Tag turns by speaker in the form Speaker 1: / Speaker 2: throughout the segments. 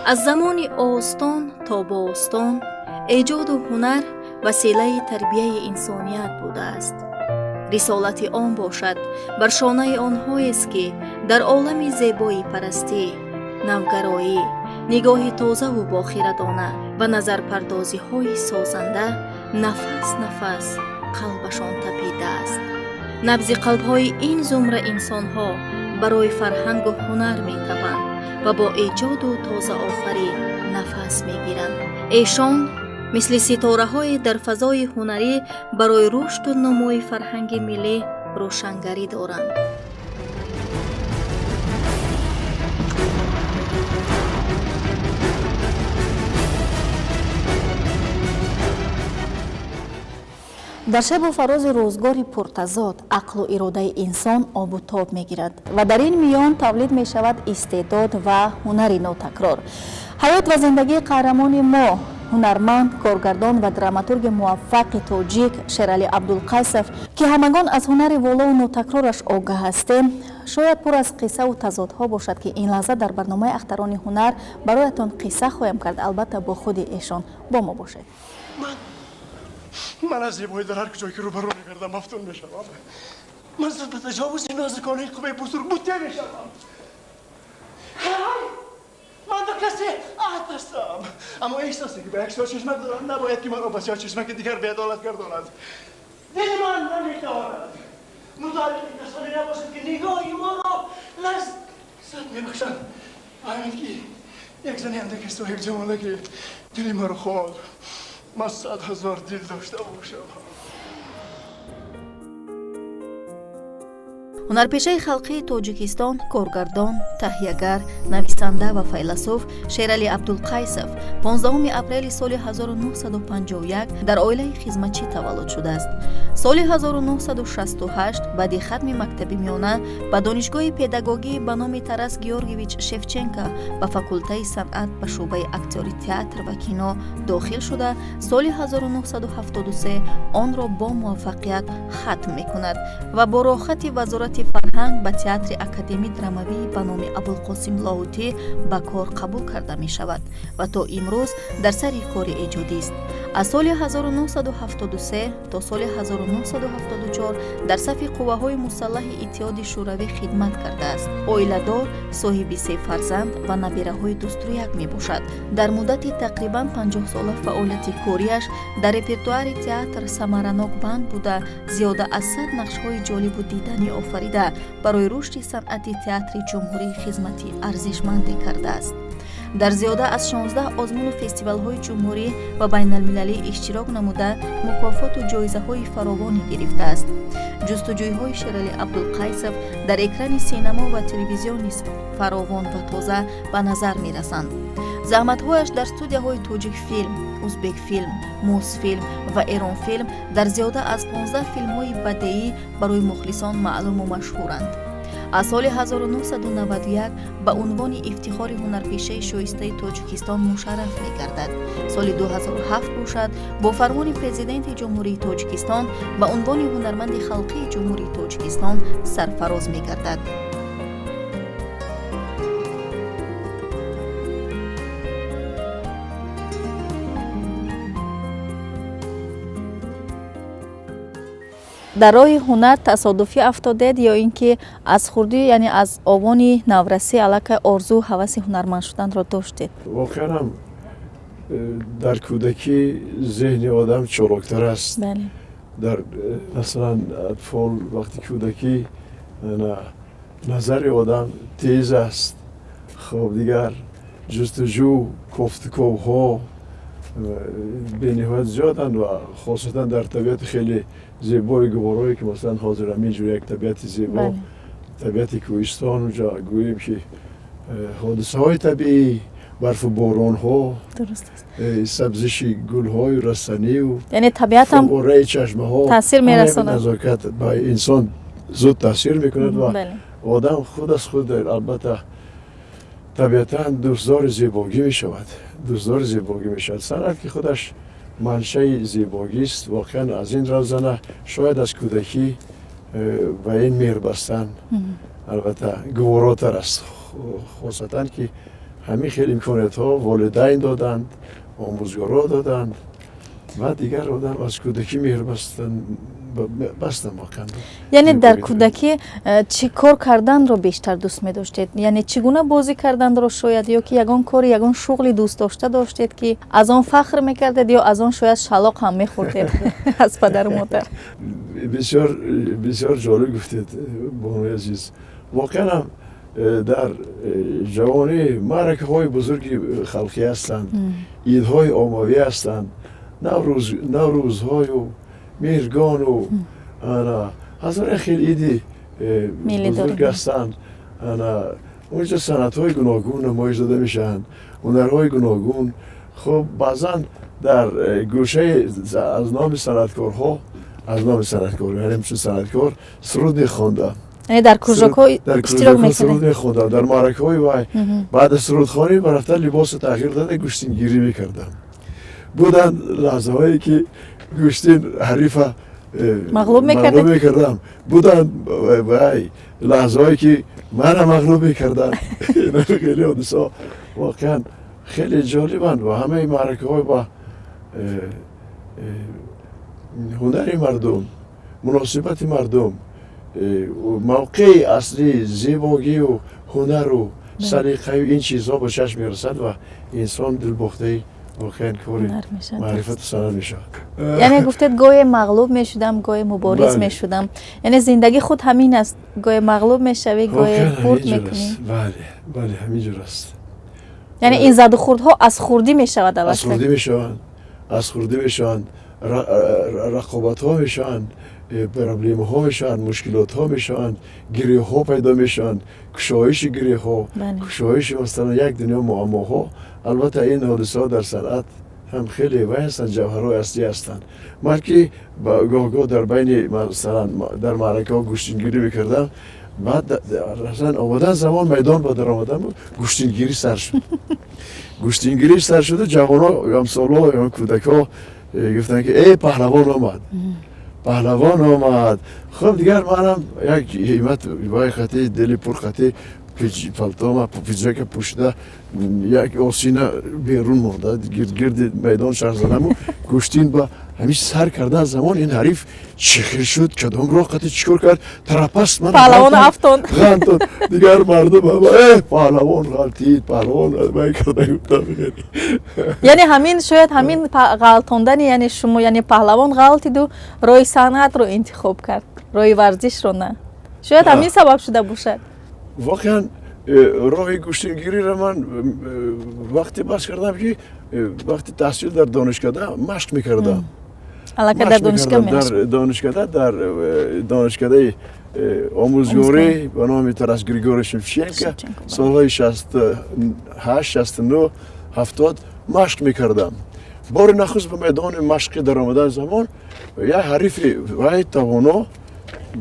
Speaker 1: Аз замони остон то бостон эҷоду ҳунар василаи тарбияи инсоният будааст. Рисолати он бошад бар шонаи онҳоест, ки дар олами зебоипарастӣ, навгароӣ, нигоҳи тозаву бохирадона ва назарпардозиҳои созанда нафас нафас қалбашон тапидааст. Набзи қалбҳои ин зумра инсонҳо барои фарҳангу ҳунар метабанд ва бо эҷоду тозаофарӣ нафас мегиранд. Эшон мисли ситораҳое дар фазои ҳунарӣ барои рушду нумӯи фарҳанги миллӣ рӯшангарӣ доранд.
Speaker 2: Дар шабу фарози рӯзгори пуртазод ақлу иродаи инсон обу тоб мегирад ва дар ин миён тавлид мешавад истеъдод ва ҳунари нотакрор. Ҳаёт ва зиндагии қаҳрамони мо, ҳунарманд, коргардон ва драматурги муваффақи тоҷик Шералӣ Абдулқайсов, ки ҳамагон аз ҳунари волову нотакрораш огаҳ ҳастем, шояд пур аз қиссаву тазодҳо бошад, ки ин лаҳза дар барномаи «Ахтарони ҳунар» бароятон қисса хоҳем кард, албатта бо худи эшон. Бо мо бошед.
Speaker 3: Ман аз зебоӣ дар ҳар куҷое ки рӯбарӯ мегардам, мафтун мешавам. Ман ба таҷовузи нозиконаи қувваи бузург бутте мешавам. Ман ба касе аҳд бастам, аммо эҳсосе ки ба як сиёҳчашмак дорам, набояд ки маро ба сиёҳчашмаки дигар беадолат гардонад. Дили ман наметавонад мутааллиқи касоне набошад, ки нигоҳи моро лаззат мебахшанд. Ҳамин ки як зани андаке соҳибҷамола, ки дили маро хоҳад, ман 100 000 дил дошта бошам.
Speaker 1: Ҳунарпешаи халқии Тоҷикистон, коргардон, таҳиягар, нависанда ва файласуф Шералӣ Абдулқайсов 15 апрели соли 1951 дар оилаи хизматчӣ таваллуд шудааст. Соли 1968 баъди хатми мактаби миёна ба Донишгоҳи педагогӣ ба номи Тарас Георгиевич Шевченко ба факултаи санъат, ба шӯъбаи актёри театр ва кино дохил шуда, соли 1973 онро бо муваффақият хатм мекунад ва бо роҳхати Вазорати фарҳанг ба Театри академӣ драмавӣ ба номи Абулқосим Лоҳутӣ ба кор қабул карда мешавад ва то имрӯз дар сари кори эҷодист. Аз соли 1973 то соли 1974 дар сафи қувваҳои мусаллаҳи Иттиҳоди Шӯравӣ хидмат кардааст. Оиладор, соҳиби се фарзанд ва набираҳои дустрӯяк мебошад. Дар муддати тақрибан 50-сола фаъолияти кориаш дар репертуари театр самаранок банд буда, зиёда аз 100 нақшҳои ҷолибу диданӣ офарида, барои рушди санъати театри ҷумҳурӣ хизмати арзишманде кардааст. Дар зиёда аз 16 озмуну фестивалҳои ҷумҳурӣ ва байналмилалӣ иштирок намуда, мукофоту ҷоизаҳои фаровоне гирифтааст. Ҷустуҷӯйҳои Шералӣ Абдулқайсов дар экрани синамо ва телевизион низ фаровон ва тоза ба назар мерасанд. Заҳматҳояш дар студияҳои «Тоҷикфилм», «Узбекфилм», «Мусфилм» ва «Эронфилм» дар зиёда аз 15 филмҳои бадеӣ барои мухлисон маълуму машҳуранд. Аз соли 1991 ба унвони ифтихори ҳунарпешаи шоистаи Тоҷикистон мушарраф мегардад. Соли 2007 бошад, бо фармони Президенти Ҷумҳурии Тоҷикистон ба унвони ҳунарманди халқии Ҷумҳурии Тоҷикистон сарфароз мегардад.
Speaker 2: Дар роҳи ҳунар тасодуфӣ афтодед ё ин ки аз хурдӣ, яъне аз овони наврасӣ, аллакай орзу ҳаваси ҳунарманд шуданро доштед?
Speaker 3: Воқеан ҳам дар кӯдакӣ зеҳни одам чолоктар аст. Дар масалан, атфол, вақти кӯдакӣ назари одам тез аст. Хоб, дигар ҷустуҷӯ, кофтуковҳо бениҳоят зиёданд ва хосатан дар табиати хеле зебои гуворое, ки масалан ҳозир ҳамин ҷур як табиати зебо, табиати кӯҳистон, уҷа гӯем ки ҳодисаҳои табиӣ, барфу боронҳо, сабзиши гулҳою растанию
Speaker 2: яъне табиатам
Speaker 3: фаввораи чашмаҳо
Speaker 2: таъсир мерасонад.
Speaker 3: Назокат ба инсон зуд таъсир мекунад ва одам худ аз худ, албатта, табиатан дӯстдори зебогӣ мешавад, дӯстдори зебогӣ мешавад. Санъат ки худаш маншаи зебогист, воқеан аз ин равзана шояд аз кӯдакӣ ба ин меҳр бастан, албатта, гуворотар аст, хосатан ки
Speaker 4: Ҳамин хел имкониятҳо волидайн доданд, омӯзгорҳо доданд ва дигар одам аз кӯдакӣ меҳр бастам воқеан.
Speaker 2: Яъне дар кӯдакӣ чӣ кор карданро бештар дӯст медоштед? Яъне чӣ гуна бозӣ карданро шояд, ё ки ягон кори, ягон шуғли дӯст дошта доштед, ки аз он фахр мекардед, ё аз он шояд шалоқ ҳам мехӯрдед аз падару модар?
Speaker 4: Бисёр бисёр ҷолиб гуфтед, бонуи азиз. Воқеан ҳам дар ҷавонӣ маъракаҳои бузурги халқӣ ҳастанд, идҳои оммавӣ ҳастанд, наврӯзҳою меҳргону ҳазора хел иди бузург ҳастанд. Онҷо санъатҳои гуногун намоиш дода мешаванд, ҳунарҳои гуногун. Хуб, баъзан дар гӯшаи аз номи санъаткорҳо, аз номи санъаткор, яъне ҳамчун санъаткор суруд мехондам.
Speaker 2: Яъне дар кружокҳо иштирок мекардед?
Speaker 4: Суруд мехондам дар маъракаҳои вай. Баъд аз сурудхонӣ барафта либосу тағйир дода гӯштингирӣ мекардам. Буданд лаҳзаҳое ки гӯштин ҳарифа
Speaker 2: мағлуб
Speaker 4: мекардам, буданд вай лаҳзаҳое ки мана мағлуб мекарданд. Хеле ҳодисаҳо воқеан хеле ҷолибанд ва ҳамаи маъракаҳои ба ҳунари мардум, муносибати мардум, мавқеи аслии зебогию ҳунару салиқаю ин чизҳо ба чашм мерасад ва инсон дилбохтаи воқеан кори маърифату санъат мешавад.
Speaker 2: Яъне гуфтед, гоҳе мағлуб мешудам, гоҳе мубориз мешудам. Яъне зиндагӣ худ ҳамин аст, гоҳе мағлуб мешавӣ, гоҳе бурд мекунӣ.
Speaker 4: Бале, бале, ҳамин ҷур аст.
Speaker 2: Яъне ин задухӯрдҳо аз хурдӣ мешавад?
Speaker 4: Аз хурдӣ мешаванд, аз хурдӣ мешаванд, рақобатҳо мешаванд, проблемаҳо мешаванд, мушкилотҳо мешаванд, гиреҳҳо пайдо мешаванд, кушоиши гиреҳҳо, кушоиши масалан як дунё муаммоҳо. Албатта ин ҳодисаҳо дар санъат ҳам хеле вай ҳастанд, ҷавҳарҳои аслӣ ҳастанд. Ман ки гоҳ-гоҳ дар байни масалан дар маъракаҳо гӯштингирӣ мекардам, баъд масалан омадан замон майдон ба даромадан гӯштингирӣ сар шуд. Гӯштингирӣ сар шуду ҷавонҳо, ҳамсолҳо, кӯдакҳо гуфтанд ки э, паҳлавон омад, паҳлавон омад. Хуб, дигар манам як ҳиммат вай хати дили пурхати палтома пиджака пӯшида, як осина берун монда, гирди майдон шаҳр задаму гӯштин ба ҳамин сар кардан замон ин ҳариф чӣ хел шуд, кадом роҳ қати чӣ кор кард, тарапаст ман
Speaker 2: паҳлавон афтон.
Speaker 4: Ғантон. Дигар мардум э, паҳлавон ғалтид, паҳлавон вай карда гуфтам.
Speaker 2: Яъне ҳамин шояд ҳамин ғалтондани, яъне шумо, яъне паҳлавон ғалтиду роҳи санъатро интихоб кард, роҳи варзишро на, шояд ҳамин сабаб шуда бошад.
Speaker 4: Воқеан роҳи гӯштингириро ман вақте бас кардам, ки вақти таҳсил дар донишкада машқ мекардам.
Speaker 2: Аллакай дар донишгоҳ?
Speaker 4: Дар донишкада, дар донишкадаи омӯзгорӣ ба номи Тарас Григорий Шевченко солҳои 68, 69, 70 машқ мекардам. Бори нахуст ба майдони машқӣ даромадан замон як ҳарифи вай тавоно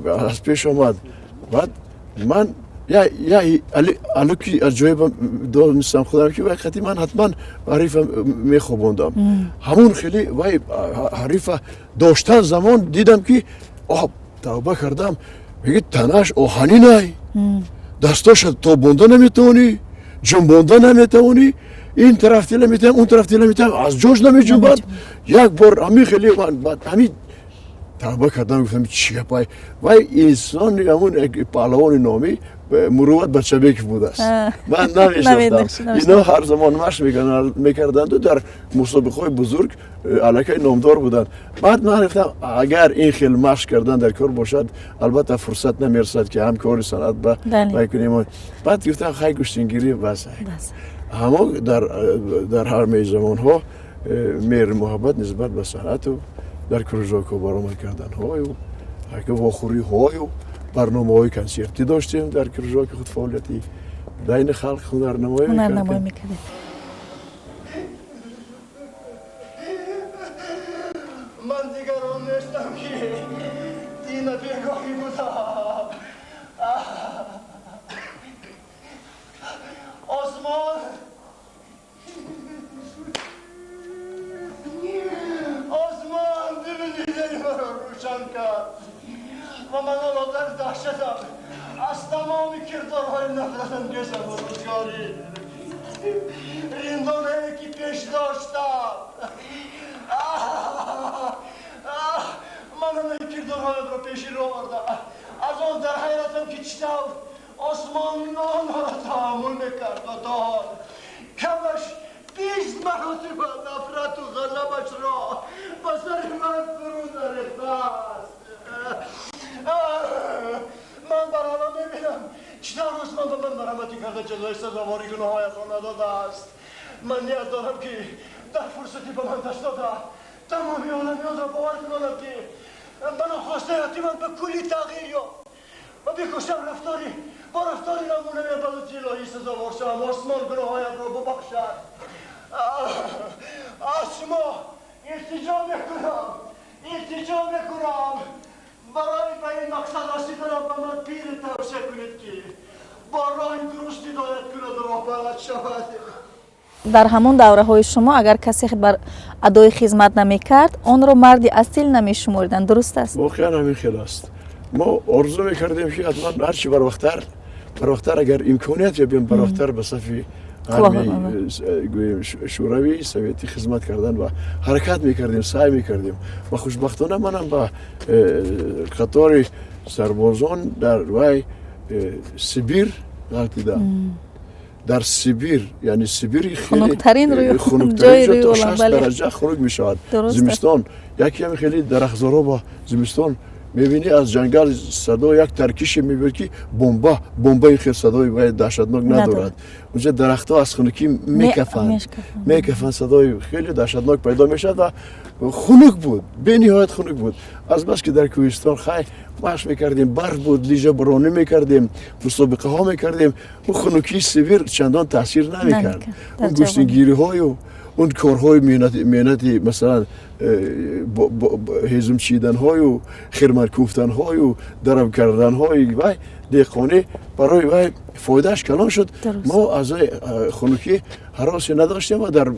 Speaker 4: аз пеш омад. Баъд ман я алуки аҷоиба донистам худам, ки вай қати ман ҳатман ҳарифа мехобондам. Ҳамун хеле вай ҳарифа доштан замон дидам, ки тавба кардам, меги танаш оҳанинай, дастоша тобонда наметавонӣ, ҷунбонда наметавонӣ, ин тараф тела метавам, он тараф тела метавам, аз ҷош намеҷунбад. Як бор ҳамин хеле ҳамин тавба кардам, гуфтам, чӣ гапай? Вай инсони ҳамун паҳлавони номӣ Мурувват Бачабеков будааст, ман намешинохтам. Ино ҳар замон машқ мекарданду дар мусобиқаҳои бузург аллакай номдор буданд. Баъд ман гуфтам, агар ин хел машқ кардан дар кор бошад, албатта фурсат намерасад, ки ҳам кори санъат ба вай кунем. Баъд гуфтам, хай, гӯштингирӣ бас. Ҳамо дар ҳамаи замонҳо меҳру муҳаббат нисбат ба санъату дар кружокҳо баромад карданҳою вохӯриҳою барномаҳои консертӣ доштем, дар кружоки худ фаъолияти байни халқ ҳунарнамоӣ
Speaker 2: мекардем.
Speaker 3: Ман дигар он нестам, ки дина бегоҳӣ будам. Осмон, осмон дилу дидаи маро рӯшан кард ва ман ҳоло дар даҳшатам аз тамоми кирдорҳои нафратангезам рӯзгорӣ. Риндонае ки пеш доштам. Ман ҳамаи кирдорҳоятро пеши рӯ оварда, аз он дар ҳайратам ки чӣ тавр осмон онҳоро таҳаммул мекард ва то ҳол камаш 20 маротиба нафрату ғазабашро ба сари ман фурӯ нарехтааст. Ман барҳало мебинам чӣ тавр осмон ба ман марҳаматӣ карда ҷазои сазовори гуноҳҳоятро надодааст. Ман ният дорам ки дар фурсати ба ман даст дода тамоми оламиёнро бовар кунонам ки ба нохостаи ман ба куллӣ тағйир ёфт ва бикӯшам рафтори бо рафтори намунаи балути илоҳӣ сазовор шавам. Осмон гуноҳҳоятро бубахшад. Аз шумо илтиҷо мекунам, илтиҷо мекунам барои ба ин мақсад расиданам ба ман пире тавсия кунед ки бо роҳи дуруст ҳидоят кунад роҳбалад шавад.
Speaker 2: Дар ҳамон давраҳои шумо агар касе бар адои хизмат намекард, онро марди асил намешумориданд, дуруст аст?
Speaker 4: Воқеан ҳамин хел аст. Мо орзу мекардем ки ҳатман ҳарчи барвақттар агар имконият ёбем, барвақттар ба сафи армияи гӯем шӯравӣ советӣ хизмат кардан ва ҳаракат мекардем, саъй мекардем ва хушбахтона манам ба қатори сарбозон дар вай Сибир ғалтидам. Дар Сибир, яъне Сибири
Speaker 2: хеле
Speaker 4: хунуктарин, то 60 дараҷа хунук мешавад зимистон. Якеам хеле дарахтзорҳо ба зимистон мебинӣ, аз ҷангал садо як таркише мебиёд ки бомбаи хел садои вай даҳшатнок надорад. Унҷа дарахтҳо аз хунукӣ мекафанд, садои хеле даҳшатнок пайдо мешавад ва хунук буд, бениҳоят хунук буд. Азбаски дар кӯҳистон хай машқ мекардем, барф буд, лижабаронӣ мекардем, мусобиқаҳо мекардем, он хунукии Сибир чандон таъсир намекард. Он гӯштингириҳою он корҳои меҳнати, масалан ҳезум чиданҳою хирман кӯфтанҳою дарав карданҳои вай деҳқонӣ барои вай фоидааш калон шуд. Мо аз хунукӣ ҳаросе надоштем ва дар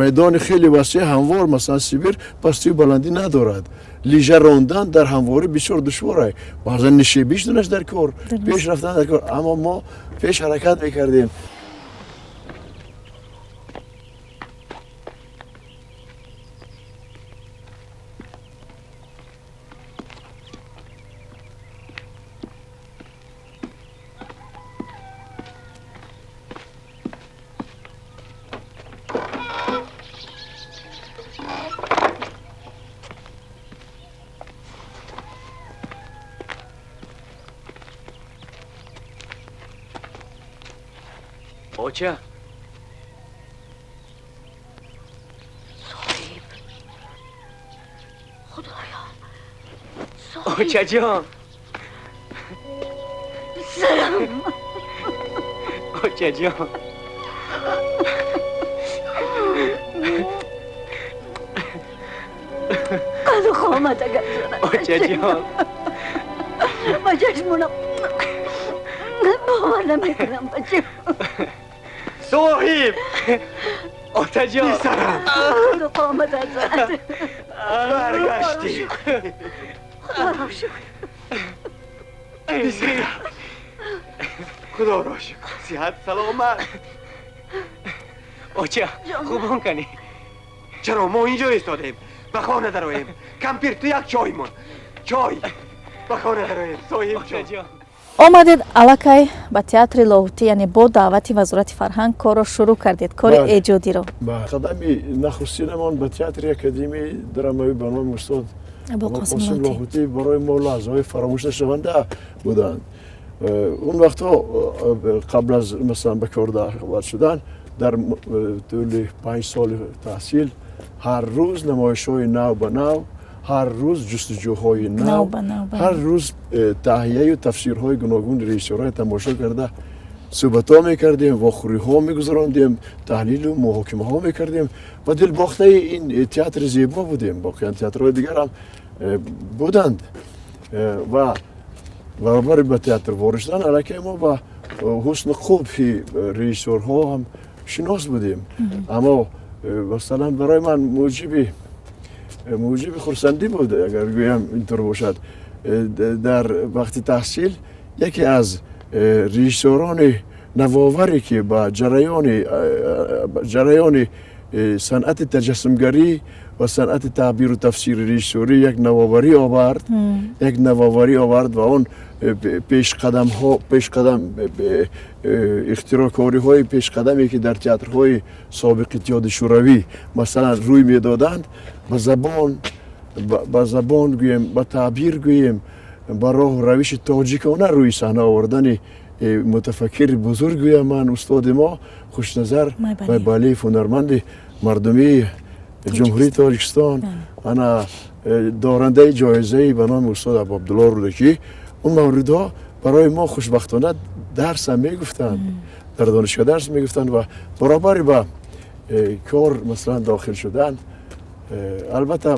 Speaker 4: майдони хеле васеъ ҳамвор, масалан Сибир пастию баландӣ надорад, лижа рондан дар ҳамворӣ бисёр душвор аст, баъзан нишебӣ шуданаш дар кор, пеш рафтан дар кор, аммо мо пеш ҳаракат мекардем.
Speaker 5: Оча.
Speaker 1: Соҳиб. Худоё. Соҳиб.
Speaker 5: Очаҷон.
Speaker 1: Писарам.
Speaker 5: Очаҷон.
Speaker 1: Қаду қомат агар ҷонам.
Speaker 5: Очаҷон.
Speaker 1: Ба чашмонам бовар намекунам, бачам.
Speaker 5: Соҳиб! Отаҷон!
Speaker 3: Писарам!
Speaker 1: Қаду қомат азад.
Speaker 3: Баргаштӣ.
Speaker 1: Худоро шукр.
Speaker 3: Писарам! Худоро шукр. Сиҳат саломат.
Speaker 5: Оча, хубон канӣ.
Speaker 3: Чаро мо инҷо истодем? Ба хона дароем. Кампир, ту як чой мон. Чой. Ба хона дароем, соҳиб ҷон.
Speaker 2: Омадед аллакай ба театри Лоҳутӣ, яъне бо даъвати Вазорати фарҳанг корро шурӯъ кардед, кори эҷодиро.
Speaker 4: Қадами нахустинамон ба театри академияи драмавӣ ба номи устод Абулқосим Лоҳутӣ барои мо лаҳзаҳои фаромӯшнашаванда буданд. Он вақтҳо қабл аз масалан ба кор даъват шудан дар тӯли 5 соли таҳсил ҳар рӯз намоишҳои нав ба нав, ҳар рӯз ҷустуҷӯҳои нав, ҳар рӯз таҳияю тафсирҳои гуногуни режиссёрҳои тамошо карда суҳбатҳо мекардем, вохӯриҳо мегузарондем, таҳлилу муҳокимаҳо мекардем ва дилбохтаи ин театри зебо будем. Воқеан театрҳои дигар ҳам буданд ва баробари ба театр ворид шудан аллакай мо ба ҳусну қубҳи режиссёрҳо ҳам шинос будем. Аммо масалан барои ман муҷиби хурсандӣ буд, агар гӯям интур бошад, дар вақти таҳсил яке аз режиссёрони Навоваре ки ба ҷараёни санъати таҷассумгарӣ ва санъати таъбиру тафсири режиссёрӣ як навоварӣ овард, як навоварӣ овард ва он пешқадамҳо, пешқадам ихтироъкориҳои пешқадаме ки дар театрҳои собиқ Иттиҳоди Шӯравӣ масалан рӯй медоданд, ба забон гӯем, ба таъбир гӯем, ба роҳу равиши тоҷикона рӯи саҳна овардани мутафаккири бузург гӯям ман, устоди мо Хушназар Майбалиев, ҳунарманди мардумии Ҷумҳурии Тоҷикистон, ана дорандаи ҷоизаи ба номи устод Абуабдулло Рӯдакӣ. Он мавридҳо барои мо хушбахтона дарсам мегуфтанд, дар донишгоҳ дарс мегуфтанд ва баробари ба кор масалан дохил шудан, албатта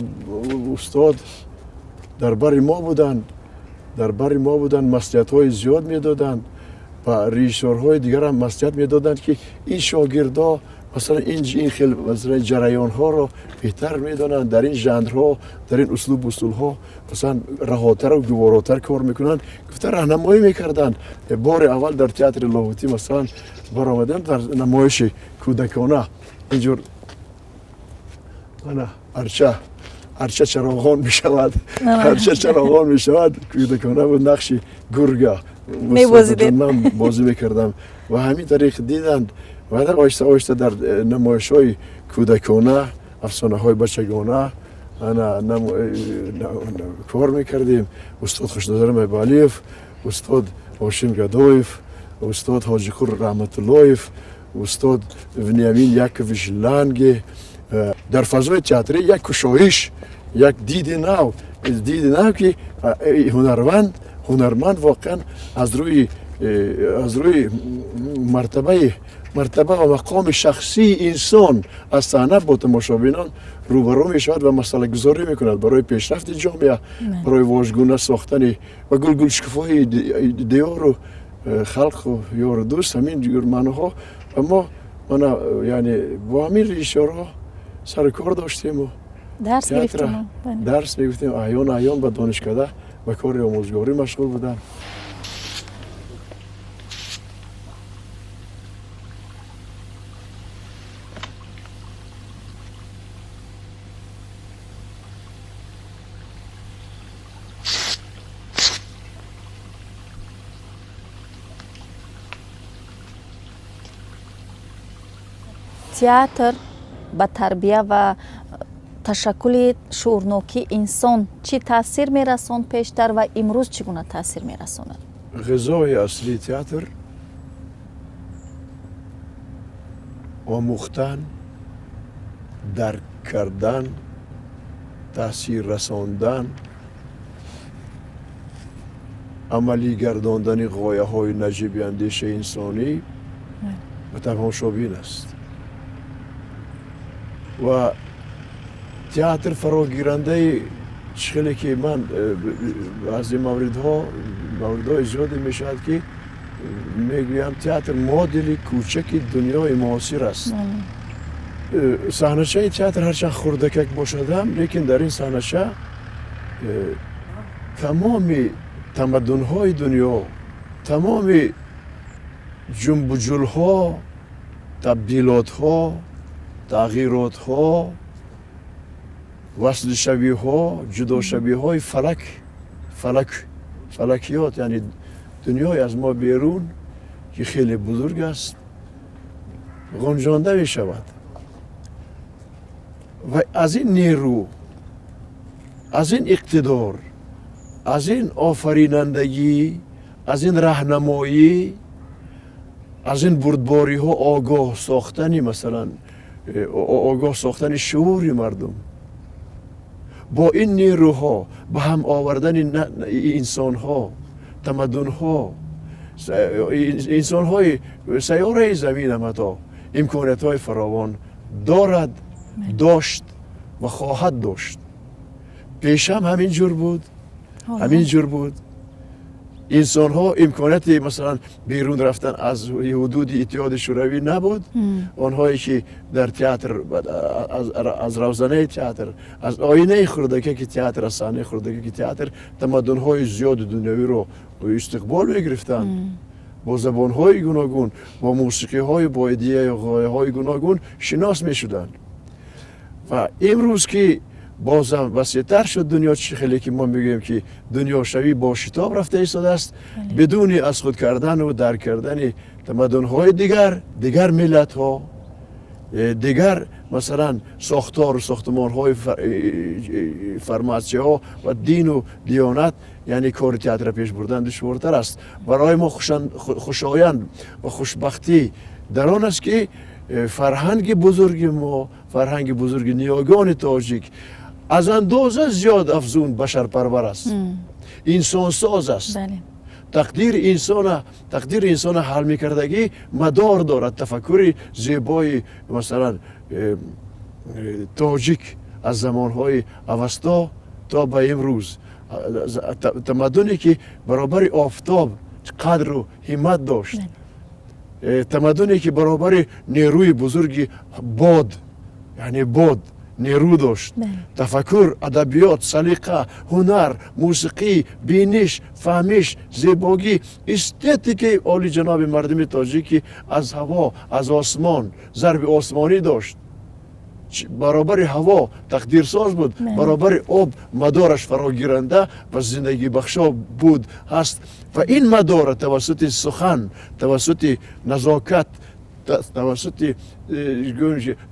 Speaker 4: устод дар бари мо буданд, дар бари мо буданд, маслиҳатҳои зиёд медоданд ва режиссёрҳои дигарам маслиҳат медоданд, ки ин шогирдо масалан ин хел масалан ҷараёнҳоро беҳтар медонанд, дар ин жанрҳо, дар ин услуб усулҳо масалан раҳотару гуворотар кор мекунанд, гуфта раҳнамоӣ мекарданд. Бори аввал дар театри Лоҳутӣ масалан баромадем дар намоиши кӯдакона, инҷур ана арча чароғон мешавад, арча чароғон мешавад, кӯдакона буд, нақши гурга ман бозӣ мекардам ва ҳамин тариқ диданд. Ва оҳиста оҳиста дар намоишҳои кӯдакона, афсонаҳои бачагона ана кор мекардем. Устод Хушназар Майбалиев, устод Ҳошим Гадоев, устод Ҳоҷиқур Раҳматуллоев, устод Вениамин Якович Ланге дар фазои театрӣ як кушоиш, як диди нав, диди нав, ки ҳунарманд воқеан аз рӯи мартаба ва мақоми шахсии инсон аз саҳна бо тамошобинон рӯбарӯ мешавад ва масъалагузорӣ мекунад барои пешрафти ҷомеа, барои вожгуна сохтани ва гулгулшукуфои диёру халқу ёру дӯст, ҳамин ҷур маъноҳо. Ва мо мана яъне бо ҳамин режиссёрҳо сару кор доштему
Speaker 2: дарс гирифтем,
Speaker 4: дарс мегуфтем, аҳён аҳён ба донишкада ба кори омӯзгорӣ машғул будам.
Speaker 1: Театр ба тарбия ва ташаккули шуурнокии инсон чӣ таъсир мерасонд пештар ва имрӯз чӣ гуна таъсир мерасонад?
Speaker 4: Ғизои аслии театр омӯхтан, дарк кардан, таъсир расондан, амалӣ гардондани ғояҳои наҷиби андешаи инсонӣ ба тамошобин аст. Ва театр фарогирандаи чӣ хеле ки ман баъзе мавридҳои зиёде мешавад, ки мегӯям театр модели кӯчаки дунёи муосир аст. Саҳначаи театр ҳарчанд хурдакак бошадам, лекин дар ин саҳнача тамоми тамаддунҳои дунё, тамоми ҷунбуҷулҳо, табдилотҳо, тағйиротҳо, васлшавиҳо, ҷудошавиҳои фалак, фалакиёт, яъне дунёи аз мо берун, ки хеле бузург аст, ғунҷонда мешавад. Ва аз ин нерӯ, аз ин иқтидор, аз ин офаринандагӣ, аз ин раҳнамоӣ, аз ин бурдбориҳо огоҳ сохтани, масалан огоҳ сохтани шуури мардум, бо ин нерӯҳо ба ҳам овардани инсонҳо, тамаддунҳо, инсонҳои сайёраи замин ҳам ҳатто имкониятҳои фаровон дорад, дошт ва хоҳад дошт. Пешам ҳамин ҷур буд, ҳамин ҷур буд. Инсонҳо имконияти масалан берун рафтан аз ҳудуди Иттиҳоди Шӯравӣ набуд. Онҳое ки дар театр, аз равзанаи театр, аз оинаи хурдакаки театр, аз саҳнаи хурдакаки театр тамаддунҳои зиёди дунявиро истиқбол мегирифтанд. Бо забонҳои гуногун, бо мусиқиҳои, бо идеяю ғояҳои гуногун шинос мешуданд. Ва имрӯз ки бозам васеътар шуд дунё, чӣ хеле ки мо мегӯем, ки дунёшавӣ бо шитоб рафта истодааст, бидуни аз худ кардану дарк кардани тамаддунҳои дигар, дигар миллатҳо, дигар, масалан, сохтору сохтумонҳои, форматсияҳо ва дину диёнат, яъне кори театра пеш бурдан душвортар аст. Барои мо хушоянд ва хушбахтӣ дар он аст, ки фарҳанги бузурги мо, фарҳанги бузурги ниёгони тоҷик, аз андоза зиёд афзун башарпарвар аст, инсонсоз аст, тақдири инсона ҳал мекардагӣ мадор дорад. Тафаккури зебои, масалан, тоҷик аз замонҳои Авасто то ба имрӯз, тамаддуне ки баробари офтоб қадру ҳиммат дошт, тамаддуне ки баробари нерӯи бузурги бод, яъне бод нерӯ дошт, тафаккур, адабиёт, салиқа, ҳунар, мусиқӣ, биниш, фаҳмиш, зебогӣ, эстетикаи олиҷаноби мардуми тоҷик, ки аз ҳаво, аз осмон зарби осмонӣ дошт, баробари ҳаво тақдирсоз буд, баробари об мадораш фарогиранда ва зиндагибахшо буд, ҳаст. Ва ин мадора тавассути сухан, тавассути назокат, тавассути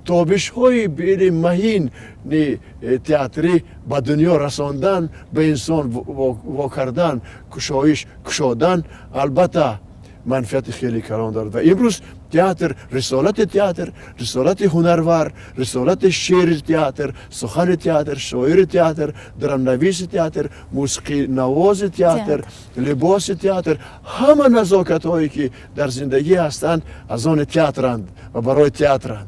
Speaker 4: тобишҳои бели маҳини театрӣ ба дунё расондан, ба инсон вокардан, кушоиш кушодан, албатта, манфиати хеле калон дорад. Ва имрӯз театр, рисолати театр, рисолати ҳунарвар, рисолати шеъри театр, сухани театр, шоири театр, драмнависи театр, мусиқинавози театр, либоси театр, ҳама назокатҳое ки дар зиндагӣ ҳастанд, аз они театранд ва барои театранд.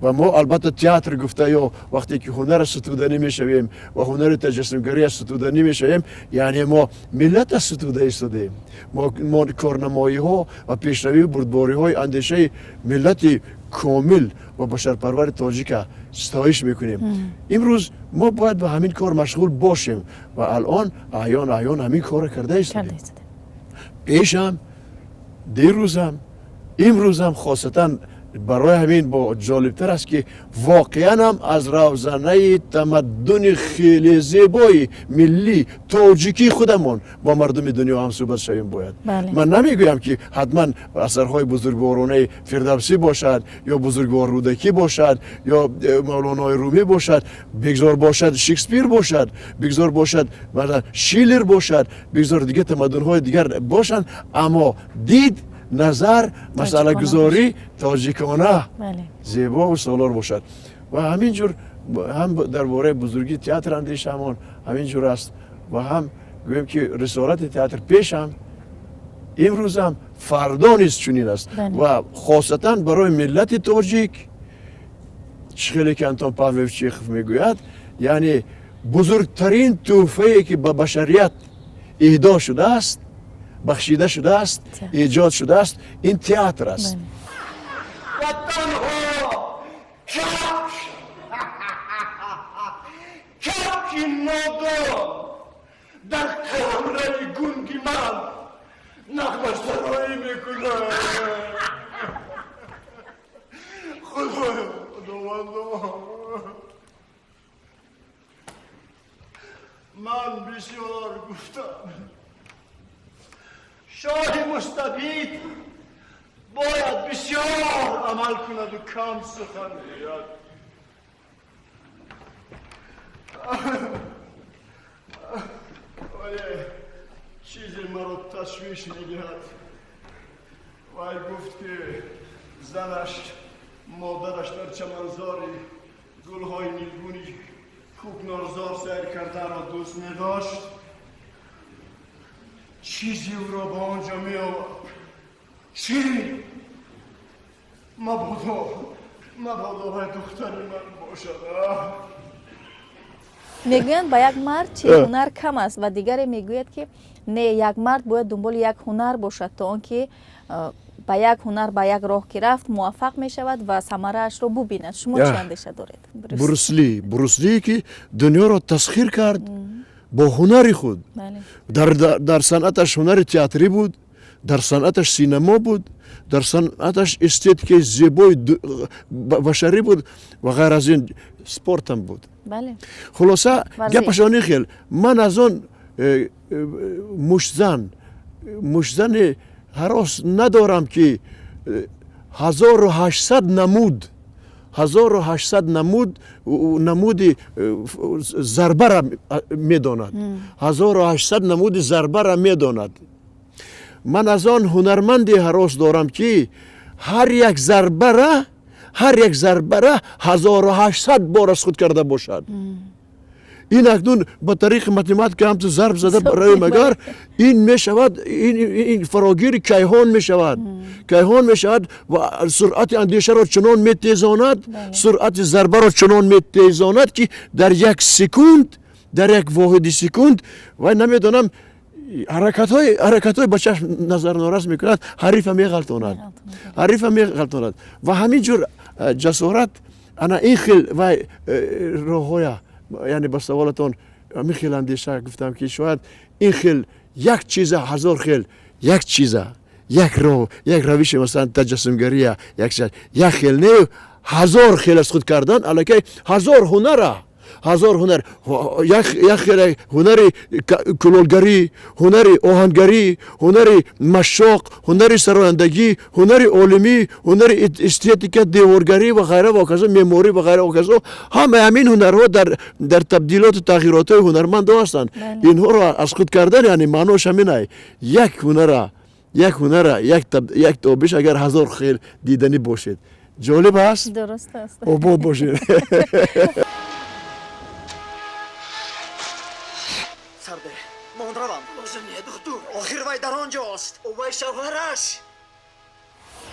Speaker 4: Ва мо, албатта, театр гуфта ё вақте ки ҳунара сутуданӣ мешавем ва ҳунари таҷассумгария сутуданӣ мешавем, яъне мо миллата сутуда истодаем. Мо корнамоиҳо ва пешравию бурдбориҳои андешаи миллати комил ва башарпарвари тоҷика ситоиш мекунем. Имрӯз мо бояд ба ҳамин кор машғул бошем ва алон аён аён ҳамин корро карда истодем. Пешам, дирӯзам, имрӯзам хосатан. Барои ҳамин бо ҷолибтар аст, ки воқеан ҳам аз равзанаи тамаддуни хеле зебои миллӣ тоҷикии худамон бо мардуми дунё ҳамсӯҳбат шавем бояд. Ман намегӯям, ки ҳатман асарҳои бузургворонаи Фирдавсӣ бошад ё бузургвор Рӯдакӣ бошад ё Мавлонои Румӣ бошад. Бигзор бошад Шекспир бошад, бигзор бошад Шиллер бошад, бигзор дигар тамаддунҳои дигар бошанд, аммо дид, назар, масъалагузорӣ тоҷикона, зебову солор бошад. Ва ҳамин ҷур ҳам дар бораи бузургии театр андешаамон ҳамин ҷур аст ва ҳам гӯем, ки рисолати театр пешам, имрӯзам, фардо низ чунин аст. Ва хосатан барои миллати тоҷик, чӣ хеле ки Антон Павлович Чехов мегӯяд, яъне бузургтарин тӯҳфае ки ба башарият иҳдо шудааст, бахшида шудааст, эҷод шудааст, ин театр аст.
Speaker 3: Ва танҳо капш, капши нодон дар қаламрави гунги ман нағмасароӣ мекунад. Худоё, худовандо, ман бисёр гуфтам. Шоҳи мустабид бояд бисёр амал кунаду кам сухан гӯяд. Вале чизе маро ташвиш медиҳад. Вай гуфт, ки занаш, модараш, дар чаманзори гулҳои нилгуни кӯкнорзор сайр карданро дӯст медошт. Чизи ӯро ба он ҷо меовард? Чӣ? Мабодо, мабодо вай духтари ман бошад.
Speaker 1: Мегӯянд, ба як мард чи ҳунар кам аст, ва дигаре мегӯяд, ки не, як мард бояд дунболи як ҳунар бошад, то он ки ба як ҳунар, ба як роҳ ки рафт, муваффақ мешавад ва самараашро бубинад. Шумо чӣ андеша доред?
Speaker 4: Брюс Ли, Брюс Ли, ки дунёро тасхир кард бо ҳунари худ, дар санъаташ ҳунари театрӣ буд. Дар санъаташ синемо буд, дар санъаташ эстетикаи зебои башарӣ буд ва ғайр аз ин спортам буд. Хулоса, гапашон ин хел: ман аз он муштзане ҳарос надорам, ки 1800 намуд, 1800 намуди зарбара медонад, 1800 намуди зарбара медонад. Ман аз он ҳунарманде ҳарос дорам, ки ҳар як зарбара 1800 бор аз худ карда бошад. Ин акнун ба тариқи математика ҳамту зарб зада барои магар ин мешавад, ин фарогири кайҳон мешавад, кайҳон мешавад ва суръати андешаро чунон метезонад, суръати зарбаро чунон метезонад, ки дар як секунд, дар як воҳиди секунд, вай намедонам, ҳаракатҳои ба чашм назарнорас мекунад, ҳарифа меғалтонад, ҳарифа меғалтонад. Ва ҳамин ҷур ҷасорат, ана ин хел вай роҳҳоя. Яъне ба саволатон ҳамин хел андеша гуфтам, ки шояд ин хел як чиза ҳазор хел, як чиза, як роҳ, як равиши, масалан, таҷассумгария, як хел не, ҳазор хел аз худ кардан аллакай ҳазор ҳунара, ҳазор ҳунар, як хел ҳунари кулолгарӣ, ҳунари оҳангарӣ, ҳунари машшоқ, ҳунари сарояндагӣ, ҳунари олимӣ, ҳунари эстетика, деворгарӣ ва ғайра ва ҳоказо, меъморӣ ва ғайра ҳоказо. Ҳамаи ҳамин ҳунарҳо дар табдилоту тағйиротҳои ҳунармандо ҳастанд. Инҳоро аз худ кардан, яъне маънош ҳаминай: як ҳунара, як ҳунара, як тобиш агар ҳазор хел диданӣ бошед, ҷолиб аст.
Speaker 2: Дуруст аст.
Speaker 4: Обод бошед.
Speaker 3: Сарде, мон равам. Лозим не, духтур. Охир вай дар он ҷост. Вай шавҳараш.